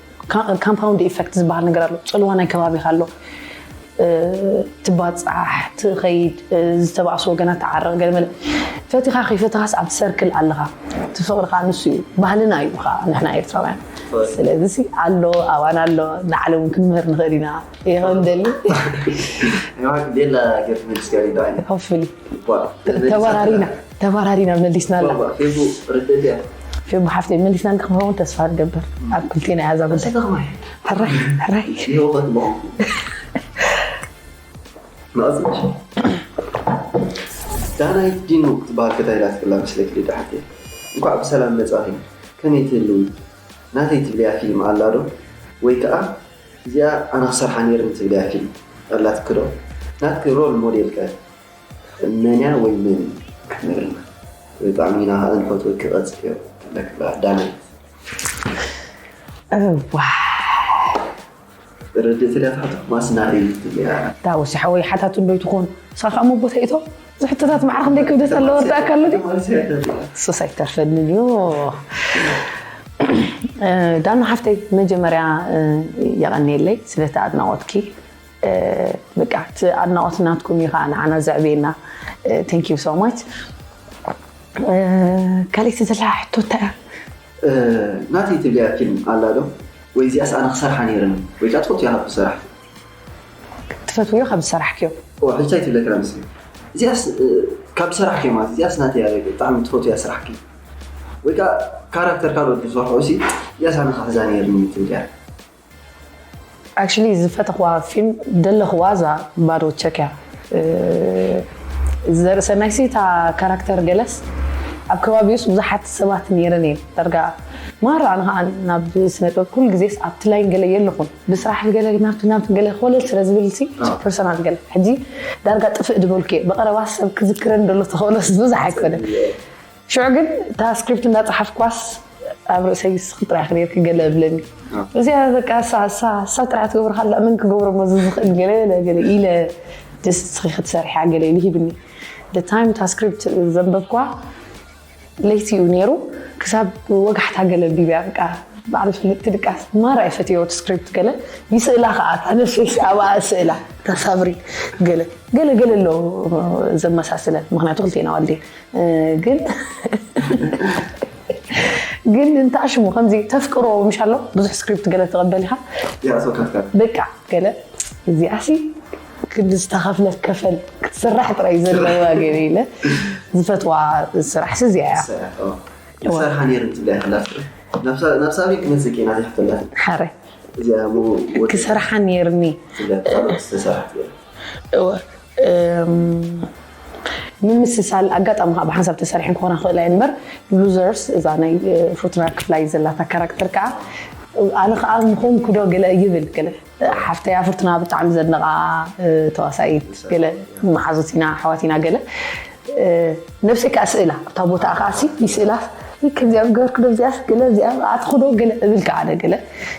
ካምፓውንድ ኢፈክት ዝበሃል ነገር ኣሎ ፅልዋ ናይ ከባቢኻ ኣሎ ትባፃሕ ትኸይድ ዝተባእሱ ወገናት ተዓረቕ ገለ መለ ፈቲኻ ከይፈተኻስ ኣብ ሰርክል ኣለኻ እቲ ፍቕሪ ከዓ ንሱ እዩ ባህልና እዩ ከዓ ንሕና ኤርትራውያን ስለዚ ኣሎ ኣዋን ኣሎ ንዓለም ክንምህር ንኽእል ኢና ይኸም ደሊ ሌላ ገርት መሊስካ ሪዳ ዓይነት ሆፍሊ ተባራሪና ተባራሪና መሊስናላ ፌቡ ርደት እያ ፌቡ ሓፍተይ መሊስና ንክኸውን ተስፋ ንገብር ኣብ ክልቴና ያዛ ጉዳይ ሕራይ ሕራይ ይወቀት በሆንኩ ዳናይት ዲኑ ክትበሃል ከታይላ ትክላ መስለክ ሊዳ ሓፍተይ እንኳዕ ብሰላም መፃኺ ከመይ ትህልው ናተይ ትብልያ ፊልም ኣላ ዶ ወይ ከዓ እዚኣ ኣነ ክሰርሓ ነይርኒ ትብልያ ፊልም ኣላትኪ ዶ? ናትኪ ሮል ሞዴል ከ መን እያ ወይ መን እዩ? ክትነግርና። ብጣዕሚ ኢና ከዓ ንፈትወኪ፣ ቀጽልዮ። ኣለኪ በቃ ዳናይት። እዋ ርድእቲ ድያ ትሓቶ? ማስናሪ ትብልያ። ዳውሲ ሓወይ ሓታቱ እንዶ ይትኾን ንስኻ ከዓ መቦ ተይቶ ዝሕቶታት ማዕረ ክንደይ ክብደት ኣለዎ ርዳእካ ኣሎ ድዩ? ማለት ሰይተት እያ። ሱስ ኣይተርፈንን እዩ። እ፣ ዳኑ ሓፍተይ መጀመርያ እ፣ የቐንየለይ ስለቲ ኣድናቖትኪ። እ፣ በቃ እቲ ኣድናቖት ናትኩም እዩ ከዓ ንዓና ዘዕብየና። Thank you so much። እ፣ ካልእቲ ዘላ ሕቶ እንታይ እያ? እ፣ ናተይ ትብልያ ፊልም ኣላ ዶ? ወይ እዚኣስ ኣነ ክሰርሓ ነይርኒ? ወይ ከዓ ትፈትውያ ካብ ዝሰራሕ? ትፈትውዮ ካብ ዝሰራሕክዮ? ኦ፣ ሕልቻይ ትብለካ ምስ እዚኣስ እ፣ ካብ ዝሰራሕኪ ማለት እዚኣስ ናተይ እያ፣ ብጣዕሚ ትፈትውያ ስራሕኪ? ወይ ከዓ ካራክተር ካልኦት ዝሰርሑ ሲ እዚኣስ ኣነ ክሕዛ ነይርኒ ትብልያ? Actually ዝፈተኽዋ ፊልም ደለኽዋ እዛ ባዶ ቸክ እያ። እ፣ ዘርእሰናይ ሲ እታ ካራክተር ገለስ ኣብ ከባቢኡስ ብዙሓት ሰባት ነይረን እየን ዳርጋ። ማራ ኣነ ከዓ ናብ ስነጥበብ ኩሉ ግዜስ ኣብቲ ላይን ገለ የለኹን፣ ብስራሕ ገለ ናብቲ ናብቲ ገለ ኮለል ስለ ዝብል ሲ ኣዎ። ፐርሰናል ገለ ሕጂ ዳርጋ ጥፍእ ድበልኩ እየ። ብቐረባ ሰብ ክዝክረን ደሎ ተኸእሎስ ብዙሕ ኣይኮነን። ሽዑ ግን እታ ስክሪፕት እንዳፀሓፍኳስ ኣብ ርእሰይ ስኽጥራ ክነርክ ገለ እብለኒ። ኣዎ። እዚኣ በቃ እሳ እሳ እሳ ጥራሕ ትገብርካ ኣላ፣ መን ክገብሮ መዚ ዝኽእል ገለ ገለ ገለ ኢለ ደስ ስኺ ክትሰርሕያ ገለ ኢሉ ሂብኒ። The time እታ ስክሪፕት ዘንበብኳ ለይቲ እዩ ነይሩ። ክሳብ ወጋሕታ ገለ ቢብያ በቃ ባዕሉ ፍልጥቲ ድቃስ ማራ ይፈትዮ እቲ ስክሪፕት ገለ ይስእላ ከዓ እታ ነፍሰይ ኣብኣ ስእላ እታ ሳብሪ ገለ ገለ ገለ ኣሎ ዘመሳስለን። ምክንያቱ ክልቴና ዋልዴ እ፣ ግን ግን እንታይ ሽሙ ከምዚ ተፍቅሮ ምሽ ኣሎ ብዙሕ ስክሪፕት ገለ ትቐበል ኢኻ። ይኣቶካትካ በቃ ገለ እዚኣሲ ክንዲ ዝተኸፍለት ከፈል ክትስራሕ ጥራይ ዘለዋ ገለ ኢለ ዝፈትዋ ስራሕ ሲ እዚኣ እያ። ክሰርሓ ነይርኒ ትብልያ ክላት ናብ ሳብሪ ክመፅእ ኬና ዘይሕተላት ሓረ እዚኣ ሞ ወዲ ክሰርሓ ነይርኒ ትብልያ ካልኦት ዝተሰርሐት ገለ እወ፣ እም፣ ምምስሳል ኣጋጣሚ ከዓ ብሓንሳብ ተሰሪሐን ክኾና ክኽእላ እየ እምበር ሉዘርስ እዛ ናይ እ፣ ፍሩትና ክፍላይ ዘላታ ካራክተር ከዓ ኣነ ከዓ ምኾንኩ ዶ ገለ ይብል ገለ ሓፍተያ ፍርቱና ብጣዕሚ ዘድነቓ እ፣ ተዋሳኢት ገለ መሓዙት ኢና ኣሕዋት ኢና ገለ እ፣ ነብሰይ ከዓ ስእላ ኣብታ ቦታ ከዓ ሲ ይስእላ ከምዚኣ ገበርኩ ዶ እዚኣ ገለ እዚኣ ኣትኹ ዶ ገለ እብል ከዓ ኣነ ገለ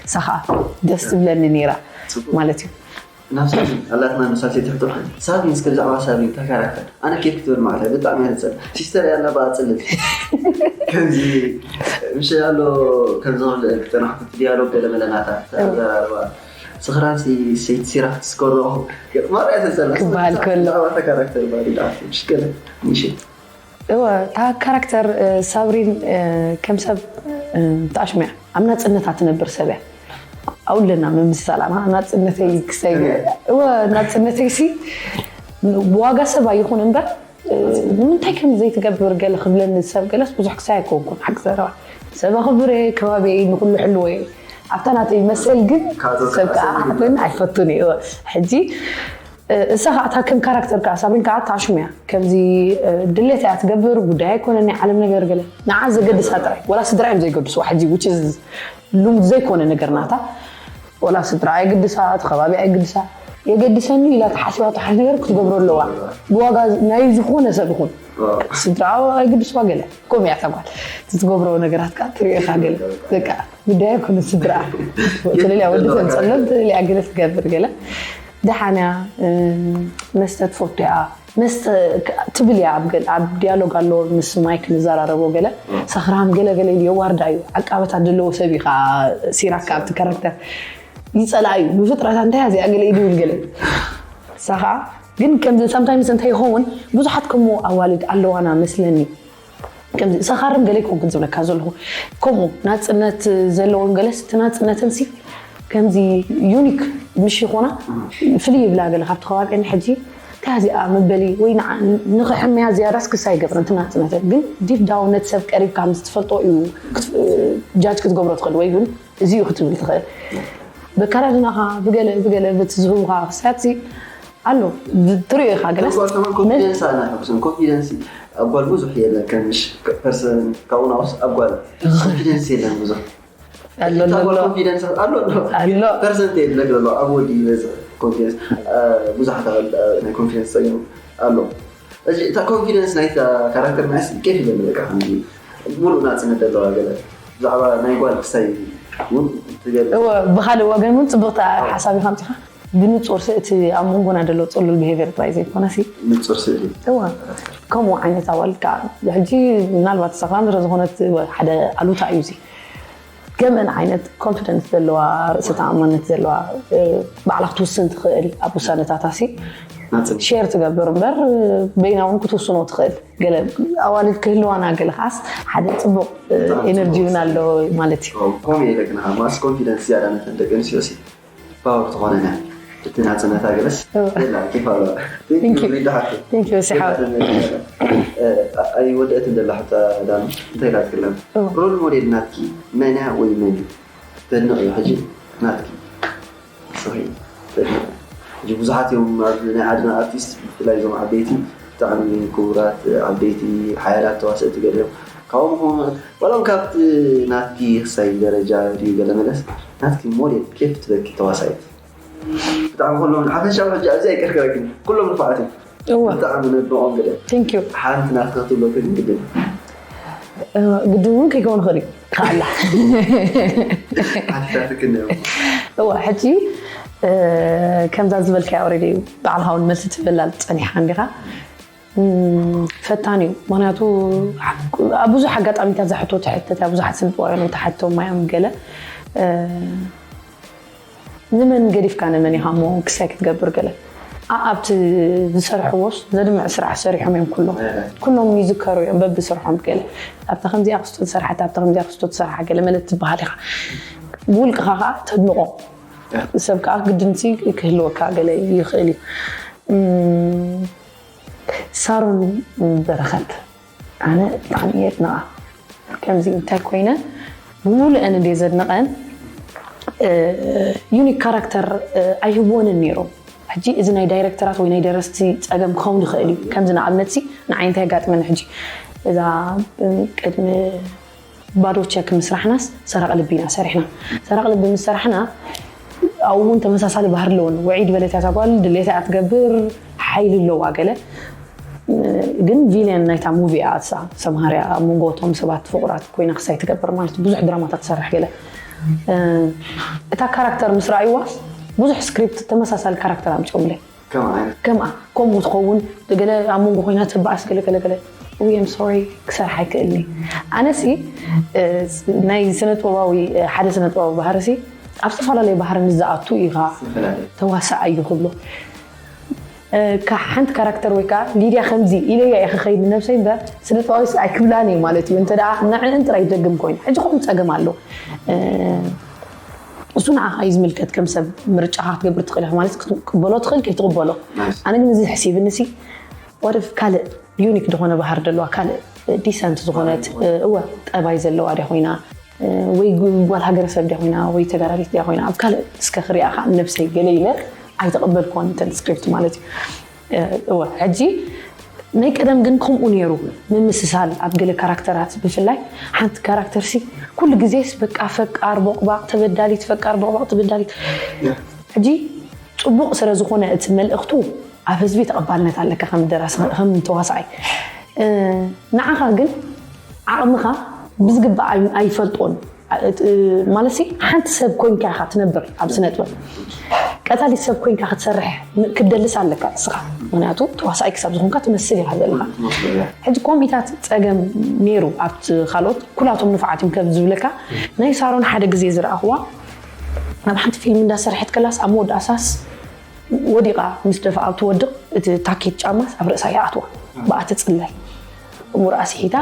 ንሳ ከዓ ደስ ትብለኒ ነይራ ማለት እዩ። ናብ ሳብሪን ኣላትና መሳልሰይቲ ሕቶ። ሳብሪን እስከ ብዛዕባ ሳብሪን እታ ካራክተር ኣነ ኬፍ ክትብል ማለት እያ። ብጣዕሚ እያ ትጸልእ። ሲስተር እያ ኣላ ብኣ ትጽልል። ከምዚ ምሽ ኣሎ ከምዚ ክብል ክጠናሕኩ እቲ ዲያሎግ ገለ መለ ናታ ኣዘራርባ ስኽራን ሲ- ሰይቲ ሲራክ ትስከሮ ገጥማ እያ ተጸላ። ክበሃል ከሎ። ብዛዕባ እታ ካራክተር ባሪ ዳፍ ምሽ ገለ ምሽ እወ እታ ካራክተር እ፣ ሳብሪን እ፣ ከም ሰብ እ፣ ተኣሽሙ እያ ኣብ ናፅነታ ትነብር ሰብ እያ። ኣውለና ምምስሳል ኣና ናፅነተይ ክሳይ እወ ናፅነተይ ሲ ብዋጋ ሰብ ኣይኹን እምበር እ፣ ንምንታይ ከም ዘይትገብር ገለ ክብለኒ ሰብ ገለስ ብዙሕ ክሳይ ኣይኮንኩን ሓቂ ዘረባ ሰብ ኣኽብረ ከባቢ ንኩሉ ሕልወ ኣብታ ናተይ መሰል ግን ሰብ ከዓ ክፈትን ኣይፈቱን እየ እወ ሕጂ እሳ ከዓ እታ ከም ካራክተር ከዓ ሳብሪን ከዓ ታሽሙ እያ ከምዚ ድሌት እያ ትገብር ጉዳይ ኣይኮነ ናይ ዓለም ነገር ገለ ንዓ ዘገድሳ ጥራይ ወላ ስድራ እዮም ዘይገድስዋ ሕጂ which is ልሙድ ዘይኮነ ነገር ናታ ወላ ስድራ ኣይግድሳ እቲ ከባቢ ኣይግድሳ የገድሰኒ ኢላ ተሓሲባቶ ሓንቲ ነገር ክትገብሮ ኣለዋ ብዋጋ ናይ ዝኾነ ሰብ ይኹን ስድራ ኣይግድስዋ ገለ ከምኡ እያ እታ ጓል ትትገብሮ ነገራት ከዓ ትሪኦ ኢኻ ገለ በቃ ጉዳይ ኣይኮነ ስድራ ተለልያ ወዲ ሰብ ፀሎም ተለልያ ገለ ትገብር ገለ ደሓን እያ መስተ ትፈቱ እያ መስተ ትብል እያ ኣብ ገለ ኣብ ዲያሎግ ኣሎ ምስ ማይክ ንዘራረቦ ገለ ሰኽራም ገለ ገለ ኢሉ የዋርዳ እዩ ዓቃበታት ዘለዎ ሰብ እዩ ከዓ ሲራክ ኣብቲ ካራክተር ይፀልኣ እዩ ብፍጥረታ እንታይ እዚኣ ገለ ኢሉ ይብል ገለ ንሳ ከዓ ግን ከምዚ sometimes እንታይ ይኸውን ብዙሓት ከምኡ ኣዋልድ ኣለዋና መስለኒ ከምዚ ሰኻርም ገለ ይኮንኩን ዝብለካ ዘለኹ ከምኡ ናፅነት ዘለዎም ገለስ እቲ ናፅነተን ሲ ከምዚ ዩኒክ ምሽ ይኾና ፍልይ ይብላ ገለ ካብቲ ከባቢአን ሕጂ እንታይ እዚኣ መበሊ ወይ ንዓ- ንኽሕመያ ዝያዳስ ክሳ ይገብረን እቲ ናፅነተን ግን ዲፕ ዳውን ነቲ ሰብ ቀሪብካ ምስ ትፈልጦ እዩ ክት- ጃጅ ክትገብሮ ትኽእል ወይ እውን እዚ እዩ ክትብል ትኽእል በካዳድናኻ ብገለ ብገለ በቲ ዝህቡኻ ክሳያት ኣሎ ትሪኦ ኢኻ ገለስ ጓል ከማን ኮንፊደንስ ኣላ ሕጉስን ኮንፊደንስ ኣብ ጓል ብዙሕ የለን ከምሽ ፐርሰን ካብኡ ናውስ ኣብ ጓል ኮንፊደንስ የለን ብዙሕ ኣሎ እታ ኣሎ ጓል ኮንፊደንስ ኣሎ ኣሎ ኣሎ ፐርሰንት የለ ገሎ ኣብ ወዲ ይበዝሕ ኮንፊደንስ ብዙሓት ኣቐል ናይ ኮንፊደንስ ጸገም ኣሎ። እዚ እታ ኮንፊደንስ ናይታ ካራክተር ናይስ ኬፍ ይበል በቃ ከምዚ ሙሉእ ናጽነት ዘለዋ ገለ ብዛዕባ ናይ ጓል ክሳይ እውን ትገልጽ። እወ ብካልእ ወገን እውን ፅብቕቲ ሓሳብ ኢኻ ኣምፂኻ። ብንፁር እቲ ኣብ መንጎና ዘሎ ፅሉል ብሄቨር ጥራይ ዘይኮነሲ ንጹር ስእሊ እወ ከምኡ ዓይነት ኣዋልድ ከዓ ሕጂ ምናልባት ሰክራን ዝረ ዝኾነት ሓደ ኣሉታ እዩ እዚ ገመን ዓይነት ኮንፊደንስ ዘለዋ ርእሰ ተኣማነት ዘለዋ ባዕላ ክትውስን ትኽእል ኣብ ውሳነታታ ሲ ናጽነት ሼር ትገብር እምበር በይና እውን ክትውስኖ ትኽእል ገለ ኣዋልድ ክህልዋና ገለ ከዓስ ሓደ ፅቡቅ ኤነርጂ እውን ኣሎ ማለት እዩ ከምኡ የለግና ማስ ኮንፊደንስ ዝያዳ ነተን ደቂ ኣንስትዮ ሲ ፓወር ትኾነና እቲ ናጽነታ ገለስ እወ። የላ ኬፍ ኣለዋ Thank you. ይዳሓት Thank you ሲሓ ኣይወደእትን ዘላ ሕታ ዳም እንታይ ኢላ ትክለም እወ። ሮል ሞዴል ናትኪ መን እያ ወይ መን እዩ ተድንቕ እዩ ሕጂ ናትኪ ሶሪ ተድንቕ እዩ። ሕጂ ብዙሓት እዮም ኣብ ናይ ዓድና ኣርቲስት ብፍላይ እዞም ዓበይቲ ብጣዕሚ ክቡራት ዓበይቲ ሓያላት ተዋሰእቲ ገለ እዮም ካብኦም ኾ- ዋላ እውን ካብቲ ናትኪ ክሳይ ደረጃ ድዩ ገለ መለስ ናትኪ ሞዴል ኬፍ ትበኪ ተዋሳይት ብጣዕሚ ኩሎም ሓፈሻዊ ሕጂ ኣብዚ ኣይቀርቅረክን ኩሎም ንፋዓት እዮም እወ ብጣዕሚ ነድንቖም ገለ ቴንክ ዩ ሓንቲ ናትካ ክትብሎ ግን ግድን ግድን እውን ከይከውን ይኽእል እዩ ከኣላ ሓቲታትክን እዮም እወ ሕጂ እ፣ ከምዛ ዝበልካያ ኦረዲ ባዕልካ እውን መልሲ ትህበላ ፀኒሕካ እንዲኻ እም፣ ፈታኒ እዩ ምክንያቱ ኣብ ብዙሕ ኣጋጣሚታት ዝሕቶ ትሕተት እያ ብዙሓት ስንጥዋዮ ተሓቶም ማዮም ገለ እ፣ ንመን ገዲፍካ ንመን ኢኻ እሞ ክሳይ ክትገብር ገለ ኣብቲ ዝሰርሕዎስ ዘድምዕ ስራሕ ሰሪሖም እዮም ኩሎም ኩሎም ይዝከሩ እዮም በብስርሖም ገለ ኣብታ ከምዚኣ ክስቶ ትሰርሓት ኣብታ ከምዚኣ ክስቶ ትሰርሓ ገለ መለት ትበሃል ኢኻ ብውልቅኻ ከዓ ተድንቆ ሰብ ከዓ ግድንሲ ክህልወካ ገለ ይኽእል እዩ እም፣ ሳሮን በረኸት ኣነ ብጣዕሚ እየ የድንቓ ከምዚ እንታይ ኮይነ ብምሉእን እንደ ዘድንቐን ዩኒክ ካራክተር ኣይህብወንን ነይሮም ሕጂ እዚ ናይ ዳይረክተራት ወይ ናይ ደረስቲ ፀገም ክኸውን ይኽእል እዩ ከምዚ ንኣብነት ሲ ንዓይ እንታይ ኣጋጥመኒ ሕጂ እዛ ቅድሚ ባዶ ቸክ ምስራሕናስ ሰራቂ ልቢ ኢና ሰሪሕና ሰራቂ ልቢ ምስ ሰራሕና ኣብኡ እውን ተመሳሳሊ ባህሪ ኣለወን ውዒድ በለት እያ ጓል ድሌታ እያ ትገብር ሓይሊ ኣለዋ ገለ ግን ቪለን ናይታ ሙቪ እያ እሳ ሰምሃርያ ኣብ መንጎ እቶም ሰባት ፍቁራት ኮይና ክሳይ ትገብር ማለት ብዙሕ ድራማታት ትሰርሕ ገለ እታ ካራክተር ምስ ረኣይዋ ብዙሕ ስክሪፕት ተመሳሳሊ ካራክተር ኣምፅኦምለይ ከም ዓይነት ከምኣ ከምኡ ትኸውን ገለ ኣብ መንጎ ኮይና ትበኣስ ገለ ገለ ገለ ውየም ሶሪ ክሰርሕ ኣይክእልኒ ኣነሲ ናይ ስነጥበባዊ ሓደ ስነጥበባዊ ባህርሲ ኣብ ዝተፈላለዩ ባህሪ ምስ ዝኣቱ ኢኻ ዝተፈላለየ ተዋሳእ እዩ ክብሎ ካብ ሓንቲ ካራክተር ወይ ከዓ ሊድያ ከምዚ ኢለያ እየ ክኸይድ ንነብሰይ እምበር ስነጥበባዊስ ኣይክብላን እዩ ማለት እዩ እንተ ንዕን ጥራይ ይደግም ኮይኑ ሕጂ ከምኡ ፀገም ኣሎ እሱ ንዓኻ እዩ ዝምልከት ከም ሰብ ምርጫኻ ክትገብር ትኽእል ኢኻ ማለት ክትቅበሎ ትኽእል ከይትቅበሎ ኣነ ግን እዚ ሕሲብኒ ሲ ወደፍ ካልእ ዩኒክ ዝኾነ ባህር ደለዋ ካልእ ዲሰንት ዝኾነት እወ ጠባይ ዘለዋ ድያ ኮይና ወይ ጓል ሃገረሰብ ድያ ኮይና ወይ ተጋዳሊት ድያ ኮይና ኣብ ካልእ እስከ ክሪኣ ከዓ ነብሰይ ገለ ኢለ ኣይተቐበልክዎን እንተን ስክሪፕት ማለት እዩ እወ ሕጂ ናይ ቀደም ግን ከምኡ ነይሩ ምምስሳል ኣብ ገለ ካራክተራት ብፍላይ ሓንቲ ካራክተር ሲ ኩሉ ግዜስ በቃ ፈቃር ቦቅባቅ ተበዳሊት ፈቃር ቦቅባቅ ተበዳሊት ሕጂ ፅቡቅ ስለ ዝኾነ እቲ መልእክቱ ኣብ ህዝቢ ተቐባልነት ኣለካ ከም ደራሲ ከም ተዋሳኣይ ንዓኻ ግን ዓቕምኻ ብዝግባእ ኣይፈልጦን ማለት ሓንቲ ሰብ ኮንካ ኢኻ ትነብር ኣብ ስነጥበብ ቀታሊት ሰብ ኮንካ ክትሰርሕ ክደልስ ኣለካ እስኻ ምክንያቱ ተዋሳኣይ ክሳብ ዝኾንካ ትመስል ኢኻ ዘለካ ሕጂ ኮሚታት ፀገም ነይሩ ኣብቲ ካልኦት ኩላቶም ንፋዓት እዮም ከም ዝብለካ ናይ ሳሮን ሓደ ግዜ ዝረኣኽዋ ናብ ሓንቲ ፊልም እንዳሰርሐት ከላስ ኣብ መወዳእሳስ ወዲቓ ምስ ደፋ ኣብ ትወድቕ እቲ ታኬት ጫማስ ኣብ ርእሳ ይኣትዋ ብኣ ትፅለል እሞ ርእሲ ሒታ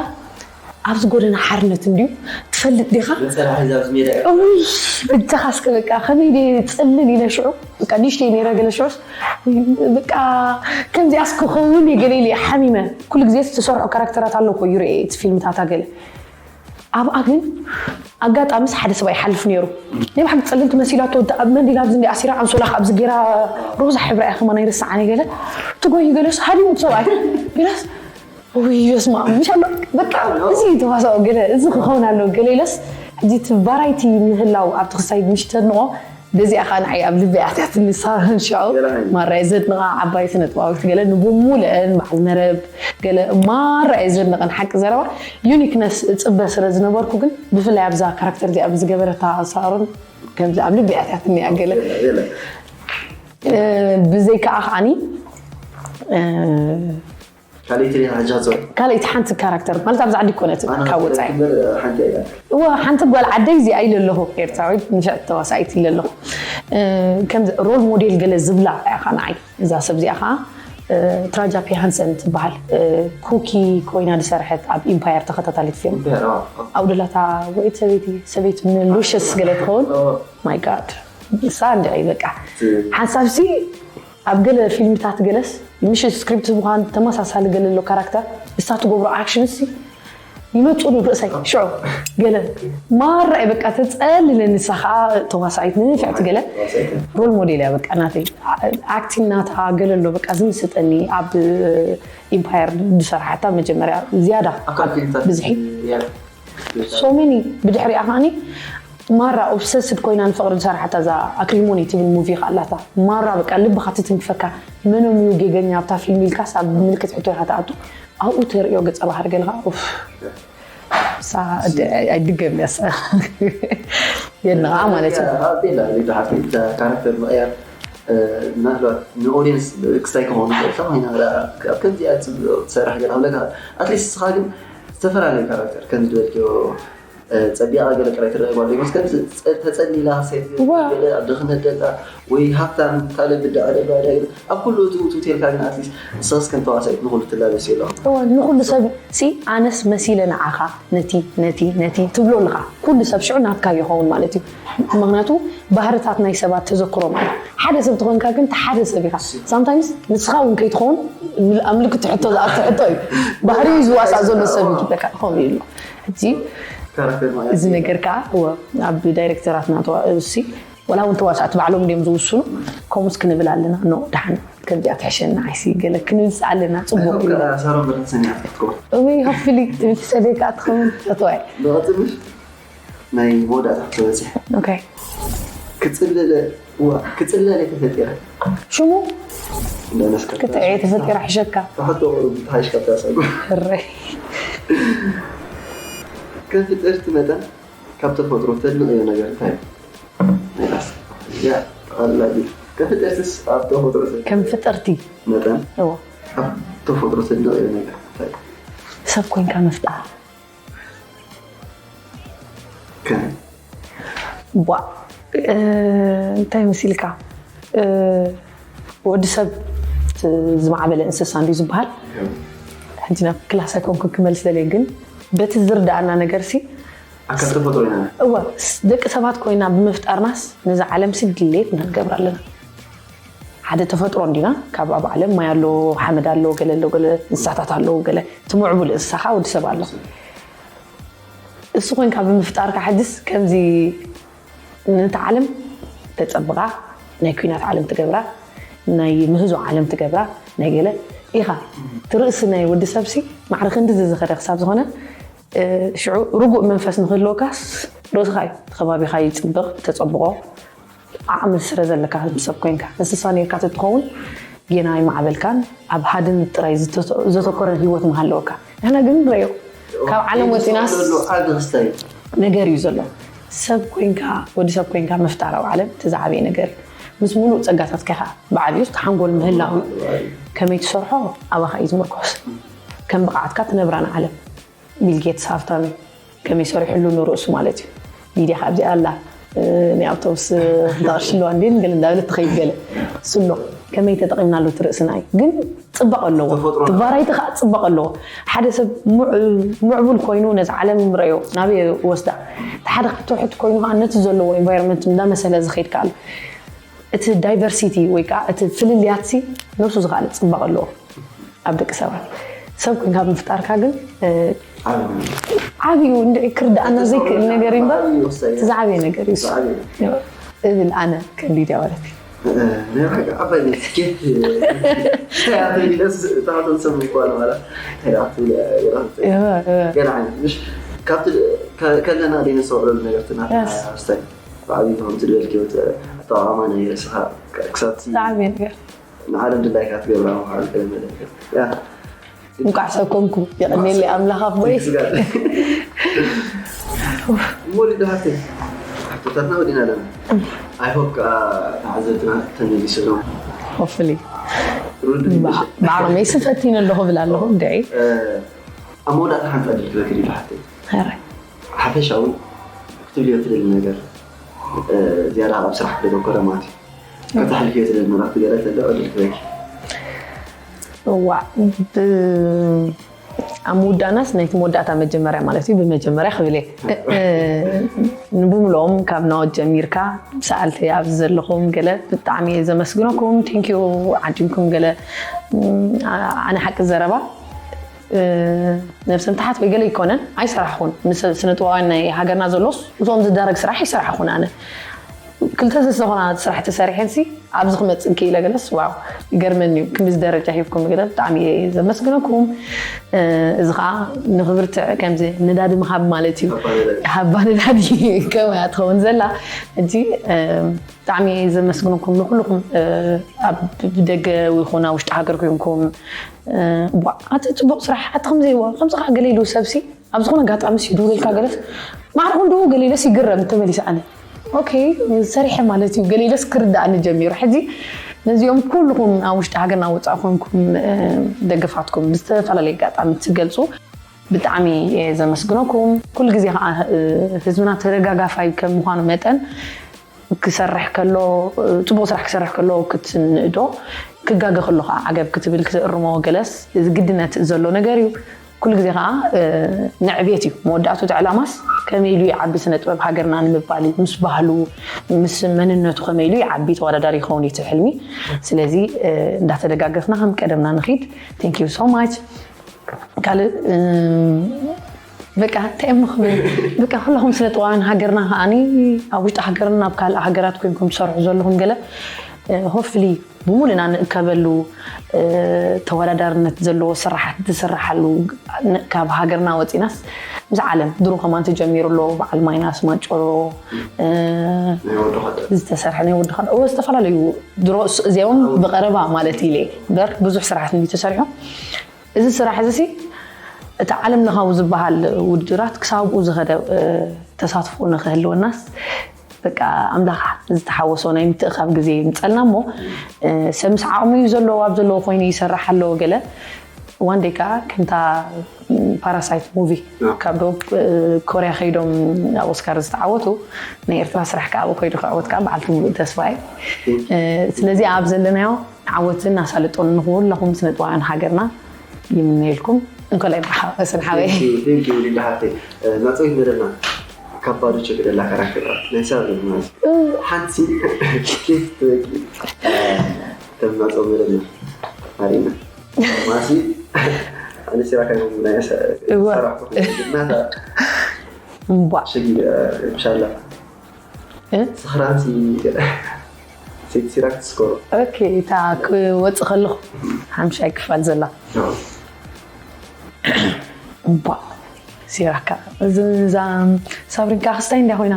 ኣብዚ ጎደና ሓርነት እንድዩ ትፈልጥ ዲኻ መፀራሒ ዛብዚ ሜዳ እውይ ብተኻስከ በቃ ከመይ ደ ፅልል ኢለ ሽዑ በቃ ንሽተይ ነይረ ገለ ሽዑስ በቃ ከምዚኣስ ክኸውን እየ ገለ ኢለ ሓሚመ ኩሉ ግዜ ዝተሰርሑ ካራክተራት ኣሎ እኮ ይርኤ እቲ ፊልምታታ ገለ ኣብኣ ግን ኣጋጣሚስ ሓደ ሰብኣይ ይሓልፍ ነይሩ ናይ ብሓቂ ፀልልቲ መሲላቶ ኣብ መንዲል ኣብዚ እንዲ ኣሲራ ኣንሶላ ኣብዚ ገይራ ሮዛ ሕብራ እያ ከማን ኣይረስዓን ገለ ትጎይ ገለስ ሃዲሙ ሰብኣይ ገለስ ውይ በስማ ምሻሎ በቃ እዚ ተዋሳኦ ገለ እዚ ክኸውን ኣለዎ ገለ ኢለስ ሕጂ እቲ ቫራይቲ ምህላው ኣብቲ ክሳይድ ምሽ ተድንቖ፣ በዚኣ ኸዓ ንዓይ ኣብ ልቢ ኣትያትኒ። ሳሮን ሽዑ ማራ እየ ዘድንቓ፣ ዓባይ ስነ ጥበባዊት ገለ ንብሙልአን በዓል መረብ ገለ ማራ እየ ዘድንቐን። ሓቂ ዘረባ ዩኒክነስ እጽበ ስለ ዝነበርኩ ግን ብፍላይ ኣብዛ ካራክተር እዚኣ ብዝገበረታ ሳሮን ከምዚ ኣብ ልቢ ኣትያትኒ እያ ገለ። ብዘይካኣ ከዓኒ ካልኣይቲ ሪኢኻ ሕጂ ክትዛረብ? ካልኣይቲ ሓንቲ ካራክተር ማለት ኣብዛ ዓዲ ኮነት ካብ ወፃኢ። ሓንቲ እያ። እወ ሓንቲ ጓል ዓደይ እዚኣ ኢለ ኣለኹ፣ ኤርትራዊት ንፍዕቲ ተዋሳኢት ኢለ ኣለኹ። ከምዚ ሮል ሞዴል ገለ ዝብላ እያ ኸዓ ንዓይ እዛ ሰብ እዚኣ ኸዓ ትራጃ ፒ ሃንሰን ትበሃል። ኩኪ ኮይና ዝሰርሐት ኣብ ኢምፓየር ተኸታታሊት ፊልም። ኣውደላታ ወይ ሰበይቲ ሰበይቲ ሉሽስ ገለ ትኸውን። ማይ ጋድ እሳ እንድዒ በቃ ሓንሳብሲ ኣብ ገለ ፊልምታት ገለስ ምሽ ስክሪፕት ምዃን ተመሳሳሊ ገለ ኣሎ ካራክተር እሳ ትገብሮ ኣክሽን ሲ ይመፁ ንርእሰይ ሽዑ ገለ ማራ እየ በቃ ተፀልለ ንሳ ከዓ ተዋሳኢት ንፍዕቲ ገለ ሮል ሞዴል እያ በቃ ናተይ ኣክቲንግ ናታ ገለ ኣሎ በቃ ዝምስጠኒ ኣብ ኢምፓየር ዝሰርሓታ መጀመርያ ዝያዳ ብዝሒ so many ብድሕሪኣ ከዓኒ ማራ ኦብሰስድ ኮይና ንፍቕሪ ዝሰርሓታ እዛ ኣክሪሞኒ ትብል ሙቪ ከኣ ኣላታ ማራ በቃ ልብኻ ትትንክፈካ መኖም እዩ ጌገኛ ኣብታ ፊልም ኢልካስ ኣብ ምልክት ሕቶ ኢኻ ትኣቱ ኣብኡ ተርእዮ ገፀ ባህሪ ገለ ከኣ ኡፍ እሳ ኣይድገም እያ እሳ የድንቓ ማለት እዩ ካራክተር ምቕያር ምናልባት ንኦዲየንስ ክስታይ ክኸውን ይኽእል ካብ ኮይና ኣብ ከምዚኣ ትሰርሕ ገለ ክብለካ ኣትሊስት ንስኻ ግን ዝተፈላለዩ ካራክተር ከምዚ ዝበልክዮ ፀቢቓ ገለ ጥራይ ትረአ ጓል ዶይኮንስ ከምዚ ተፀሊላ ሴት ገለ ኣብ ድኽነት ደላ ወይ ሃብታም ካልእ ብድዐ ደላ ገለ ኣብ ኩሉ እቲ ውትውት ኢልካ ግን ኣትሊስት ንስኽስ ከም ተዋሳኢት ንኹሉ ትላበስዮ ኣለኹ። እወ ንኹሉ ሰብ ሲ ኣነስ መሲለ ንዓኻ ነቲ ነቲ ነቲ ትብሎ ኣለኻ ኩሉ ሰብ ሽዑ ናትካ ይኸውን ማለት እዩ። ምኽንያቱ ባህርታት ናይ ሰባት ተዘክሮም ኣለ ሓደ ሰብ ትኾንካ ግን ሓደ ሰብ ኢኻ ሳምታይምስ ንስኻ እውን ከይትኸውን ኣብ ምልክት ሕቶ ዝኣቱ ሕቶ እዩ። ባህሪኡ ዝዋሳእ ዘሎ ሰብ እዩ ዝብለካ ከምኡ እዩ ኣሎ። ሕጂ ካራክተር ማለት እዚ ነገር ከዓ እወ ኣብ ዳይሬክተራትና ተዋእሲ ወላ እውን ተዋሳእቲ ባዕሎም እንዲዮም ዝውስኑ ከምኡስ ክንብል ኣለና ኖ ድሓን ከምዚኣ ትሕሸና ዓይሲ ገለ ክንብል ኣለና ፅቡቅ እዩ። ሳሮን በረኸት ሰኒዓ ትፈትዎ እወይ ሆፕፍሊ ትብል ሰደካ ትኸውን ፈትዋይ ብቐፅልሽ ናይ መወዳእታ ክትበፅሕ ኦኬ ክፅልለ እዋ ክፅለለ ተፈጢረ ሽሙ እንዳነስካ ክትዕየ ተፈጢራ ሕሸካ ተሓቶ ቁሩብ ተሓይሽ ካብታ ሰጉ ሕረይ ከም ፍጥርቲ መጠን ካብ ተፈጥሮ ተድንቕዮ ነገር እንታይ እዩ? ያ ጠቓልላ ቢል ከም ፍጥርትስ ኣብ ተፈጥሮ ተድንቕዮ ከም ፍጥርቲ መጠን እዎ ኣብ ተፈጥሮ ተድንቕዮ ነገር እንታይ እዩ? ሰብ ኮይንካ ምፍጣር ከመይ ቧ እንታይ መሲልካ ወዲ ሰብ ዝማዕበለ እንስሳ እንዲዩ ዝበሃል ሕጂ ናብ ክላስ ኣይኮንኩን ክመልስ ደልየ ግን በቲ ዝርዳኣና ነገር ሲ ኣካል ተፈጥሮ ኢና እወ ደቂ ሰባት ኮይና ብምፍጣርናስ ነዚ ዓለም ሲ ድሌት ንክገብር ኣለና ሓደ ተፈጥሮ እንዲና ካብ ኣብ ዓለም ማይ ኣሎ ሓመድ ኣሎ ገለ ኣሎ ገለ እንስሳታት ኣለዉ ገለ ትምዕቡል እንስሳ ከዓ ወዲ ሰብ ኣሎ እሱ ኮይንካ ብምፍጣርካ ሕጅስ ከምዚ ነቲ ዓለም ተፀብቓ ናይ ኩናት ዓለም ትገብራ ናይ ምህዞ ዓለም ትገብራ ናይ ገለ ኢኻ ትርእሲ ናይ ወዲ ሰብሲ ማዕረ ክንዲ ዝዝኸደ ክሳብ ዝኾነ ሽዑ ርጉእ መንፈስ ንክህልወካስ ርእስኻ እዩ ከባቢኻ ይፅብቕ ተፀብቖ ዓቕሚ ስለ ዘለካ ሰብ ኮይንካ እንስሳ ነርካ ተትኸውን ጌና ኣይማዕበልካን ኣብ ሃድን ጥራይ ዘተኮረ ህይወት ምሃለወካ ንሕና ግን ንረዮ ካብ ዓለም ወፂናስ ዓቢ ክስታይ ነገር እዩ ዘሎ ሰብ ኮይንካ ወዲ ሰብ ኮይንካ ምፍጣር ኣብ ዓለም እቲ ዝዓበየ ነገር እዩ ምስ ሙሉእ ፀጋታትካ ኢኻ ብዓብዩ እቲ ሓንጎል ምህላው እዩ ከመይ ትሰርሖ ኣባኻ እዩ ዝምርኮስ ከም ብቕዓትካ ትነብራ ንዓለም ቢል ጌትስ ሃፍታም እዩ ከመይ ሰሪሕሉ ንርእሱ ማለት እዩ ሊድያ ካብዚኣ ኣላ ናይ ኣውቶቡስ እንተቐሽልዋ እንዴ ገለ እንዳበለት ትኸይድ ገለ ስሎ ከመይ ተጠቒምናሉ እቲ ርእስና እዩ ግን ፅባቐ ኣለዎ እቲ ቫራይቲ ከዓ ፅባቐ ኣለዎ ሓደ ሰብ ምዕቡል ኮይኑ ነዚ ዓለም ረዮ ናበይ ወስዳ እቲ ሓደ ትውሕት ኮይኑ ከዓ ነቲ ዘለዎ ኢንቫይሮንመንት እንዳመሰለ ዝኸይድ ከዓ ኣሎ እቲ ዳይቨርሲቲ ወይ ከዓ እቲ ፍልልያትሲ ነብሱ ዝኸኣለ ፅባቐ ኣለዎ ኣብ ደቂ ሰባት ሰብ ኮይንካ ብምፍጣርካ ግን ዓብዩ እንድዒ ክርድኣና ዘይክእል ነገር እዩ እምበር እቲ ዝዓበየ ነገር እዩ እብል ኣነ ከም ሊድያ ማለት እዩ ካብቲ ከለና ደይ ነስተውዕለሉ ነገር ትናትና ስታይ ብዓብዩ ከምቲ ዝበልክዮ ኣጠቓቕማ ናይ ርእስኻ ክሳብ ብጣዕሚ ነገር ንዓለም ድላይካ ትገብራ ምዃን ቀደም መለክት ያ እንኳዕ ሰብ ኮንኩ የቐኔለይ ኣምላኽ ኣቦይ ሞሊዶ ሃፍተይ ሕቶታትና ወዲና ኣለና ኣይሆፕ ከዓ ተዓዘብትና ተመሊስሎም ሆፍሊ ባዕሎም ይስፈቲን ኣለኹ ብል ኣለኹ እንድዒ ኣብ መወዳእታ ሓንቲ ዕድል ክበክል ኢሉ ሓፍተይ ኧረ ሓፈሻዊ ክትብልዮ ትደሊ ነገር ዝያዳ ኣብ ስራሕ ክደበኮረ ማለት እዩ ከተሕልፍዮ ትደሊ መልእኽቲ ገለ ተሎ ዕድል ክበኪ እዋ ብ- ኣብ ምውዳእናስ ናይቲ መወዳእታ መጀመርያ ማለት እዩ ብመጀመርያ ክብል እየ እ- እ- ንብምልኦም ካብ ናወት ጀሚርካ ሰኣልቲ ኣብዚ ዘለኹም ገለ ብጣዕሚ እየ ዘመስግነኩም ቴንኪዩ ዓዲምኩም ገለ ም፣ ኣ- ኣነ ሓቂ ዘረባ እ፣ ነብሰ ምትሓት ወይ ገለ ይኮነን ኣይሰራሕኹን ምስ ስነ ጥበባውያን ናይ ሃገርና ዘሎስ እቶም ዝደረግ ስራሕ ይሰራሕኹን ኣነ ክልተ ሰለስተ ኮና ስራሕ ተሰሪሐን ሲ ኣብዚ ክመፅእ ክኢለ ገለስ ዋው ይገርመኒ እዩ ክንድዚ ደረጃ ሂብኩም ገለ ብጣዕሚ እየ ዘመስግነኩም እ፣ እዚ ከዓ ንክብርትዕ ከምዚ ነዳዲ ምሃብ ማለት እዩ ሃባ ነዳዲ ከመያ ትኸውን ዘላ ሕጂ እ፣ ብጣዕሚ እየ ዘመስግነኩም ንኩልኩም እ፣ ኣብ ብደገ ይኹን ኣብ ውሽጢ ሃገር ኮይንኩም እ፣ ዋ ኣቲ ፅቡቅ ስራሕ ኣቲ ከምዚ ይዋ ከምዚ ከዓ ገለ ኢሉ ሰብሲ ኣብ ዝኾነ ኣጋጣሚ ሲ ይድውለልካ ገለስ ማዕርኹም ድኡ ገለ ኢለስ ይግረም ተመሊሰ ኣነ ኦኬ ሰሪሐ ማለት እዩ ገለ ኢለስ ክርዳእኒ ጀሚሩ ሕዚ ነዚኦም ኩልኹም ኣብ ውሽጢ ሃገርና ወፃእ ኮንኩም እ፣ ደገፋትኩም ብዝተፈላለየ ኣጋጣሚ ትገልፁ ብጣዕሚ እየ ዘመስግነኩም ኩሉ ግዜ ከዓ እ፣ ህዝብና ተደጋጋፋይ ከም ምኳኑ መጠን ክሰርሕ ከሎ እ፣ ፅቡቅ ስራሕ ክሰርሕ ከሎ ክትንእዶ ክጋገ ከሎ ከዓ ዓገብ ክትብል ክትእርሞ ገለስ እዚ ግድነት ዘሎ ነገር እዩ ኩሉ ግዜ ከዓ እ፣ ንዕቤት እዩ መወዳእቱ እቲ ዕላማስ ከመይ ኢሉ ይዓቢ ስነ ጥበብ ሃገርና ንምባል እዩ ምስ ባህሉ ምስ መንነቱ ከመይ ኢሉ ይዓቢ ተወዳዳሪ ይኸውን እዩ እቲ ሕልሚ ስለዚ እ፣ እንዳተደጋገፍና ከም ቀደምና ንኺድ thank you so much ካልእ እ፣ በቃ እንታይ እሞ ክብል በቃ ኩላኹም ስነ ጥበባውያን ሃገርና ከዓኒ ኣብ ውሽጢ ሃገርን ኣብ ካልእ ሃገራት ኮይንኩም ትሰርሑ ዘለኹም ገለ ሆፍሊ ብሙሉና ንእከበሉ እ፣ ተወዳዳርነት ዘለዎ ስራሓት ዝስራሓሉ ን- ካብ ሃገርና ወፂናስ ምስ ዓለም ድሮ ከማን ተጀሚሩ ኣሎ በዓል ማይናስ ማጨሎ እ፣ ናይ ወዲ ኸደ ዝተሰርሐ ናይ ወዲ ኸደ እዎ ዝተፈላለዩ ድሮ ስ- እዚኦም ብቀረባ ማለት ኢለ በር ብዙሕ ስራሓት እንዲ ተሰሪሑ እዚ ስራሕ እዚ ሲ እቲ ዓለም ለኻዊ ዝበሃል ውድድራት ክሳብ ኣብኡ ዝኸደ እ፣ ተሳትፎ ንክህልወናስ በቃ ኣምላኽ ዝተሓወሶ ናይ ምትእኻብ ግዜ ይምፀልና እሞ እ፣ ሰብ ምስ ዓቕሙ እዩ ዘለዎ ኣብ ዘለዎ ኮይኑ ይሰርሕ ኣለዎ ገለ ዋን ዴይ ከዓ ከምታ ፓራሳይት ሙቪ ካብ ዶብ እ፣ ኮርያ ከይዶም ኣብ ኦስካር ዝተዓወቱ ናይ ኤርትራ ስራሕ ከዓ ኣብኡ ከይዱ ክዕወት ከዓ በዓልቲ ሙሉእ ተስፋ እዩ እ፣ ስለዚ ኣብ ዘለናዮ ዓወትን ኣሳልጦን ንኩለኹም ስነጥበባውያን ሃገርና ይምነየልኩም እንኮላይ ብሓወስን ሓወይ ቴንኪ ውሊዳ ሓፍተይ መፀዊት መደብና ካብ ባዶ ቸክ ደላ ካራክተር ናይ ሰብ ማለት ሓንቲ ኬፍ ትበቂ ከም መፀው መደብና ኣሪና ማሲ ኣነ ሲራካ ናይ እዋ። ሰራሕኩ ናታ እምቧ ሸጊ ብሻላ እ? ስኽራንሲ ሴት ሲራክ ትስኮሮ ኦኬ እታ ክወፅእ ከለኹ ሓምሻይ ክፋል ዘላ እባ ሲራካ እዛ ሳብሪንካ ክስታይ እንዳ ኮይና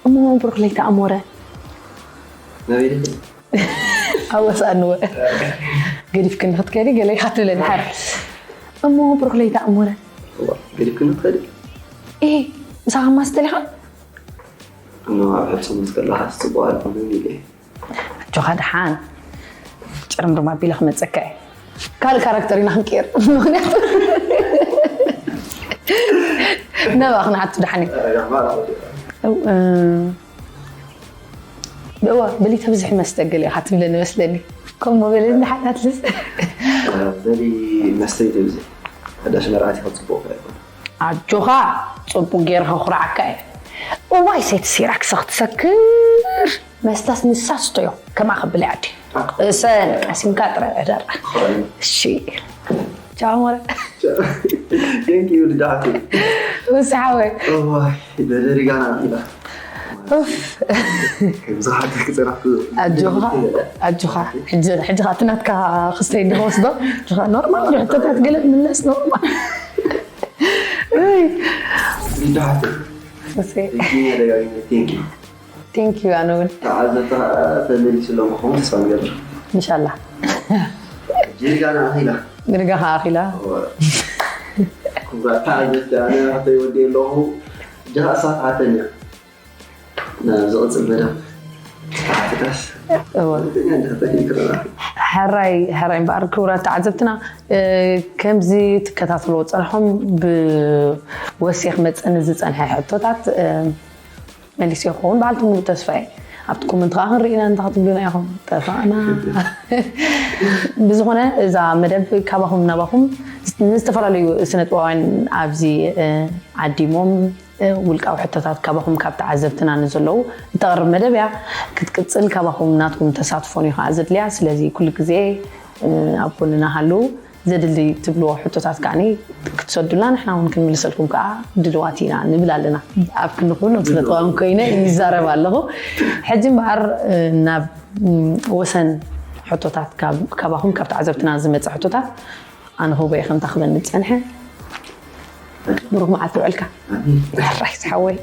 እሞ ብሩክ ለይታ ኣሞረ ናበይ ኣወሳንወ ገዲፍክኒ ክትከዲ ገለ ኢኻ ትብለኒ ሓር እሞ ብሩክ ለይታ ኣሞረ ገዲፍክኒ ትኸዲ እ ምሳኻ ማስተሊኻ እኖ ኣብ ሕብሲ ምስ ከለኻ ጽቡቕ ኣይኮነን ኢለ ኣጆኻ ደሓን ጭርምርም ኣቢለ ክመፀካ እየ ካልእ ካራክተር ኢና ክንቅየር ምክንያቱ ነባ ክንሓቱ ደሓን እዩ እዋ በሊ ተብዝሒ መስተ ገለ ኢኻ ትብለኒ መስለኒ ከምኡ በለኒ ደሓን ኣትልስ በሊ መስተ ይተብዚ ሓዳሽ መርዓት ኢኻ ጽቡቕ ኣይኮነ ኣጆኻ ጽቡቅ ገይረ ከኩርዓካ እየ እዋይ ሴት ሲራክስ ክትሰክር መስታስ ንሳ ስቶዮ ከማ ከብል ያዲ እሰን ቀሲምካ ጥረ ዕደራ እሺ ቻው ሞረ Thank you ልዳሓቱ ውስ ሓወይ እዋይ በደሪጋና ኢላ ከምዚ ሓደ ክፅራፍ ኣጆኻ ኣጆኻ ሕጂ ሕጂ ኻዓ እቲ ናትካ ክስተይ እንዲ ክወስዶ ኣጆኻ ኖርማል እዩ ሕቶታት ገለ ክምለስ ኖርማል ሊዳሓት እሰይ። እኛ ደጋጊመ ቴንኪ ቴንክ ዩ ኣነ እውን ተዓዘብቲ ከዓ ተመሊስሎም ክኸውን ተስፋ ንገብር እንሻላ ጅሪጋና ኣኺላ ንርጋ ከዓ ኣኺላ ክቡራት ተዓዘብቲ ኣነ ናተይ ወዲእ ኣለኹ ጃሃ እሳት ሓተኛ ናብ ዝቕፅል መደብ ተሓትታስ እወ ሓተኛ እንዳተኺል ክረና ሕራይ ሕራይ እምበኣር ክቡራት ተዓዘብትና እ፣ ከምዚ ትከታተልዎ ፀንሖም ብወሲኽ መፀኒ ዝፀንሐ ሕቶታት እ፣ መሊስ ይኸውን በዓልቲ ሙሉእ ተስፋ እየ ኣብቲ ኮመንት ከዓ ክንርኢ ኢና እንታይ ክትብሉና ኢኹም ጠፋእና ብዝኾነ እዛ መደብ ካባኹም ናባኹም ንዝተፈላለዩ ስነጥበባውያን ኣብዚ እ፣ ዓዲሞም እ፣ ውልቃዊ ሕቶታት ካባኹም ካብ ተዓዘብትና ንዘለዉ እተቕርብ መደብ እያ ክትቅፅል ካባኹም ናትኩም ተሳትፎን እዩ ከዓ ዘድልያ ስለዚ ኩሉ ግዜ እ፣ ኣብ ጎንና ሃለዉ ዘድሊ ትብልዎ ሕቶታት ከዓኒ ክትሰዱልና ንሕና እውን ክንምልሰልኩም ከዓ ድልዋት ኢና ንብል ኣለና ኣብ ክንኹ ኖም ስነጥበባን ኮይነ ይዛረብ ኣለኹ ሕጂ እምበኣር እ፣ ናብ ም፣ ወሰን ሕቶታት ካብ- ካባኹም ካብ ተዓዘብትና ዝመፀ ሕቶታት ኣነ ክቦ እየ ከምታ ክበኒ ዝፀንሐ ብሩክ መዓልቲ ውዕልካ ሕራይ ዝሓወይ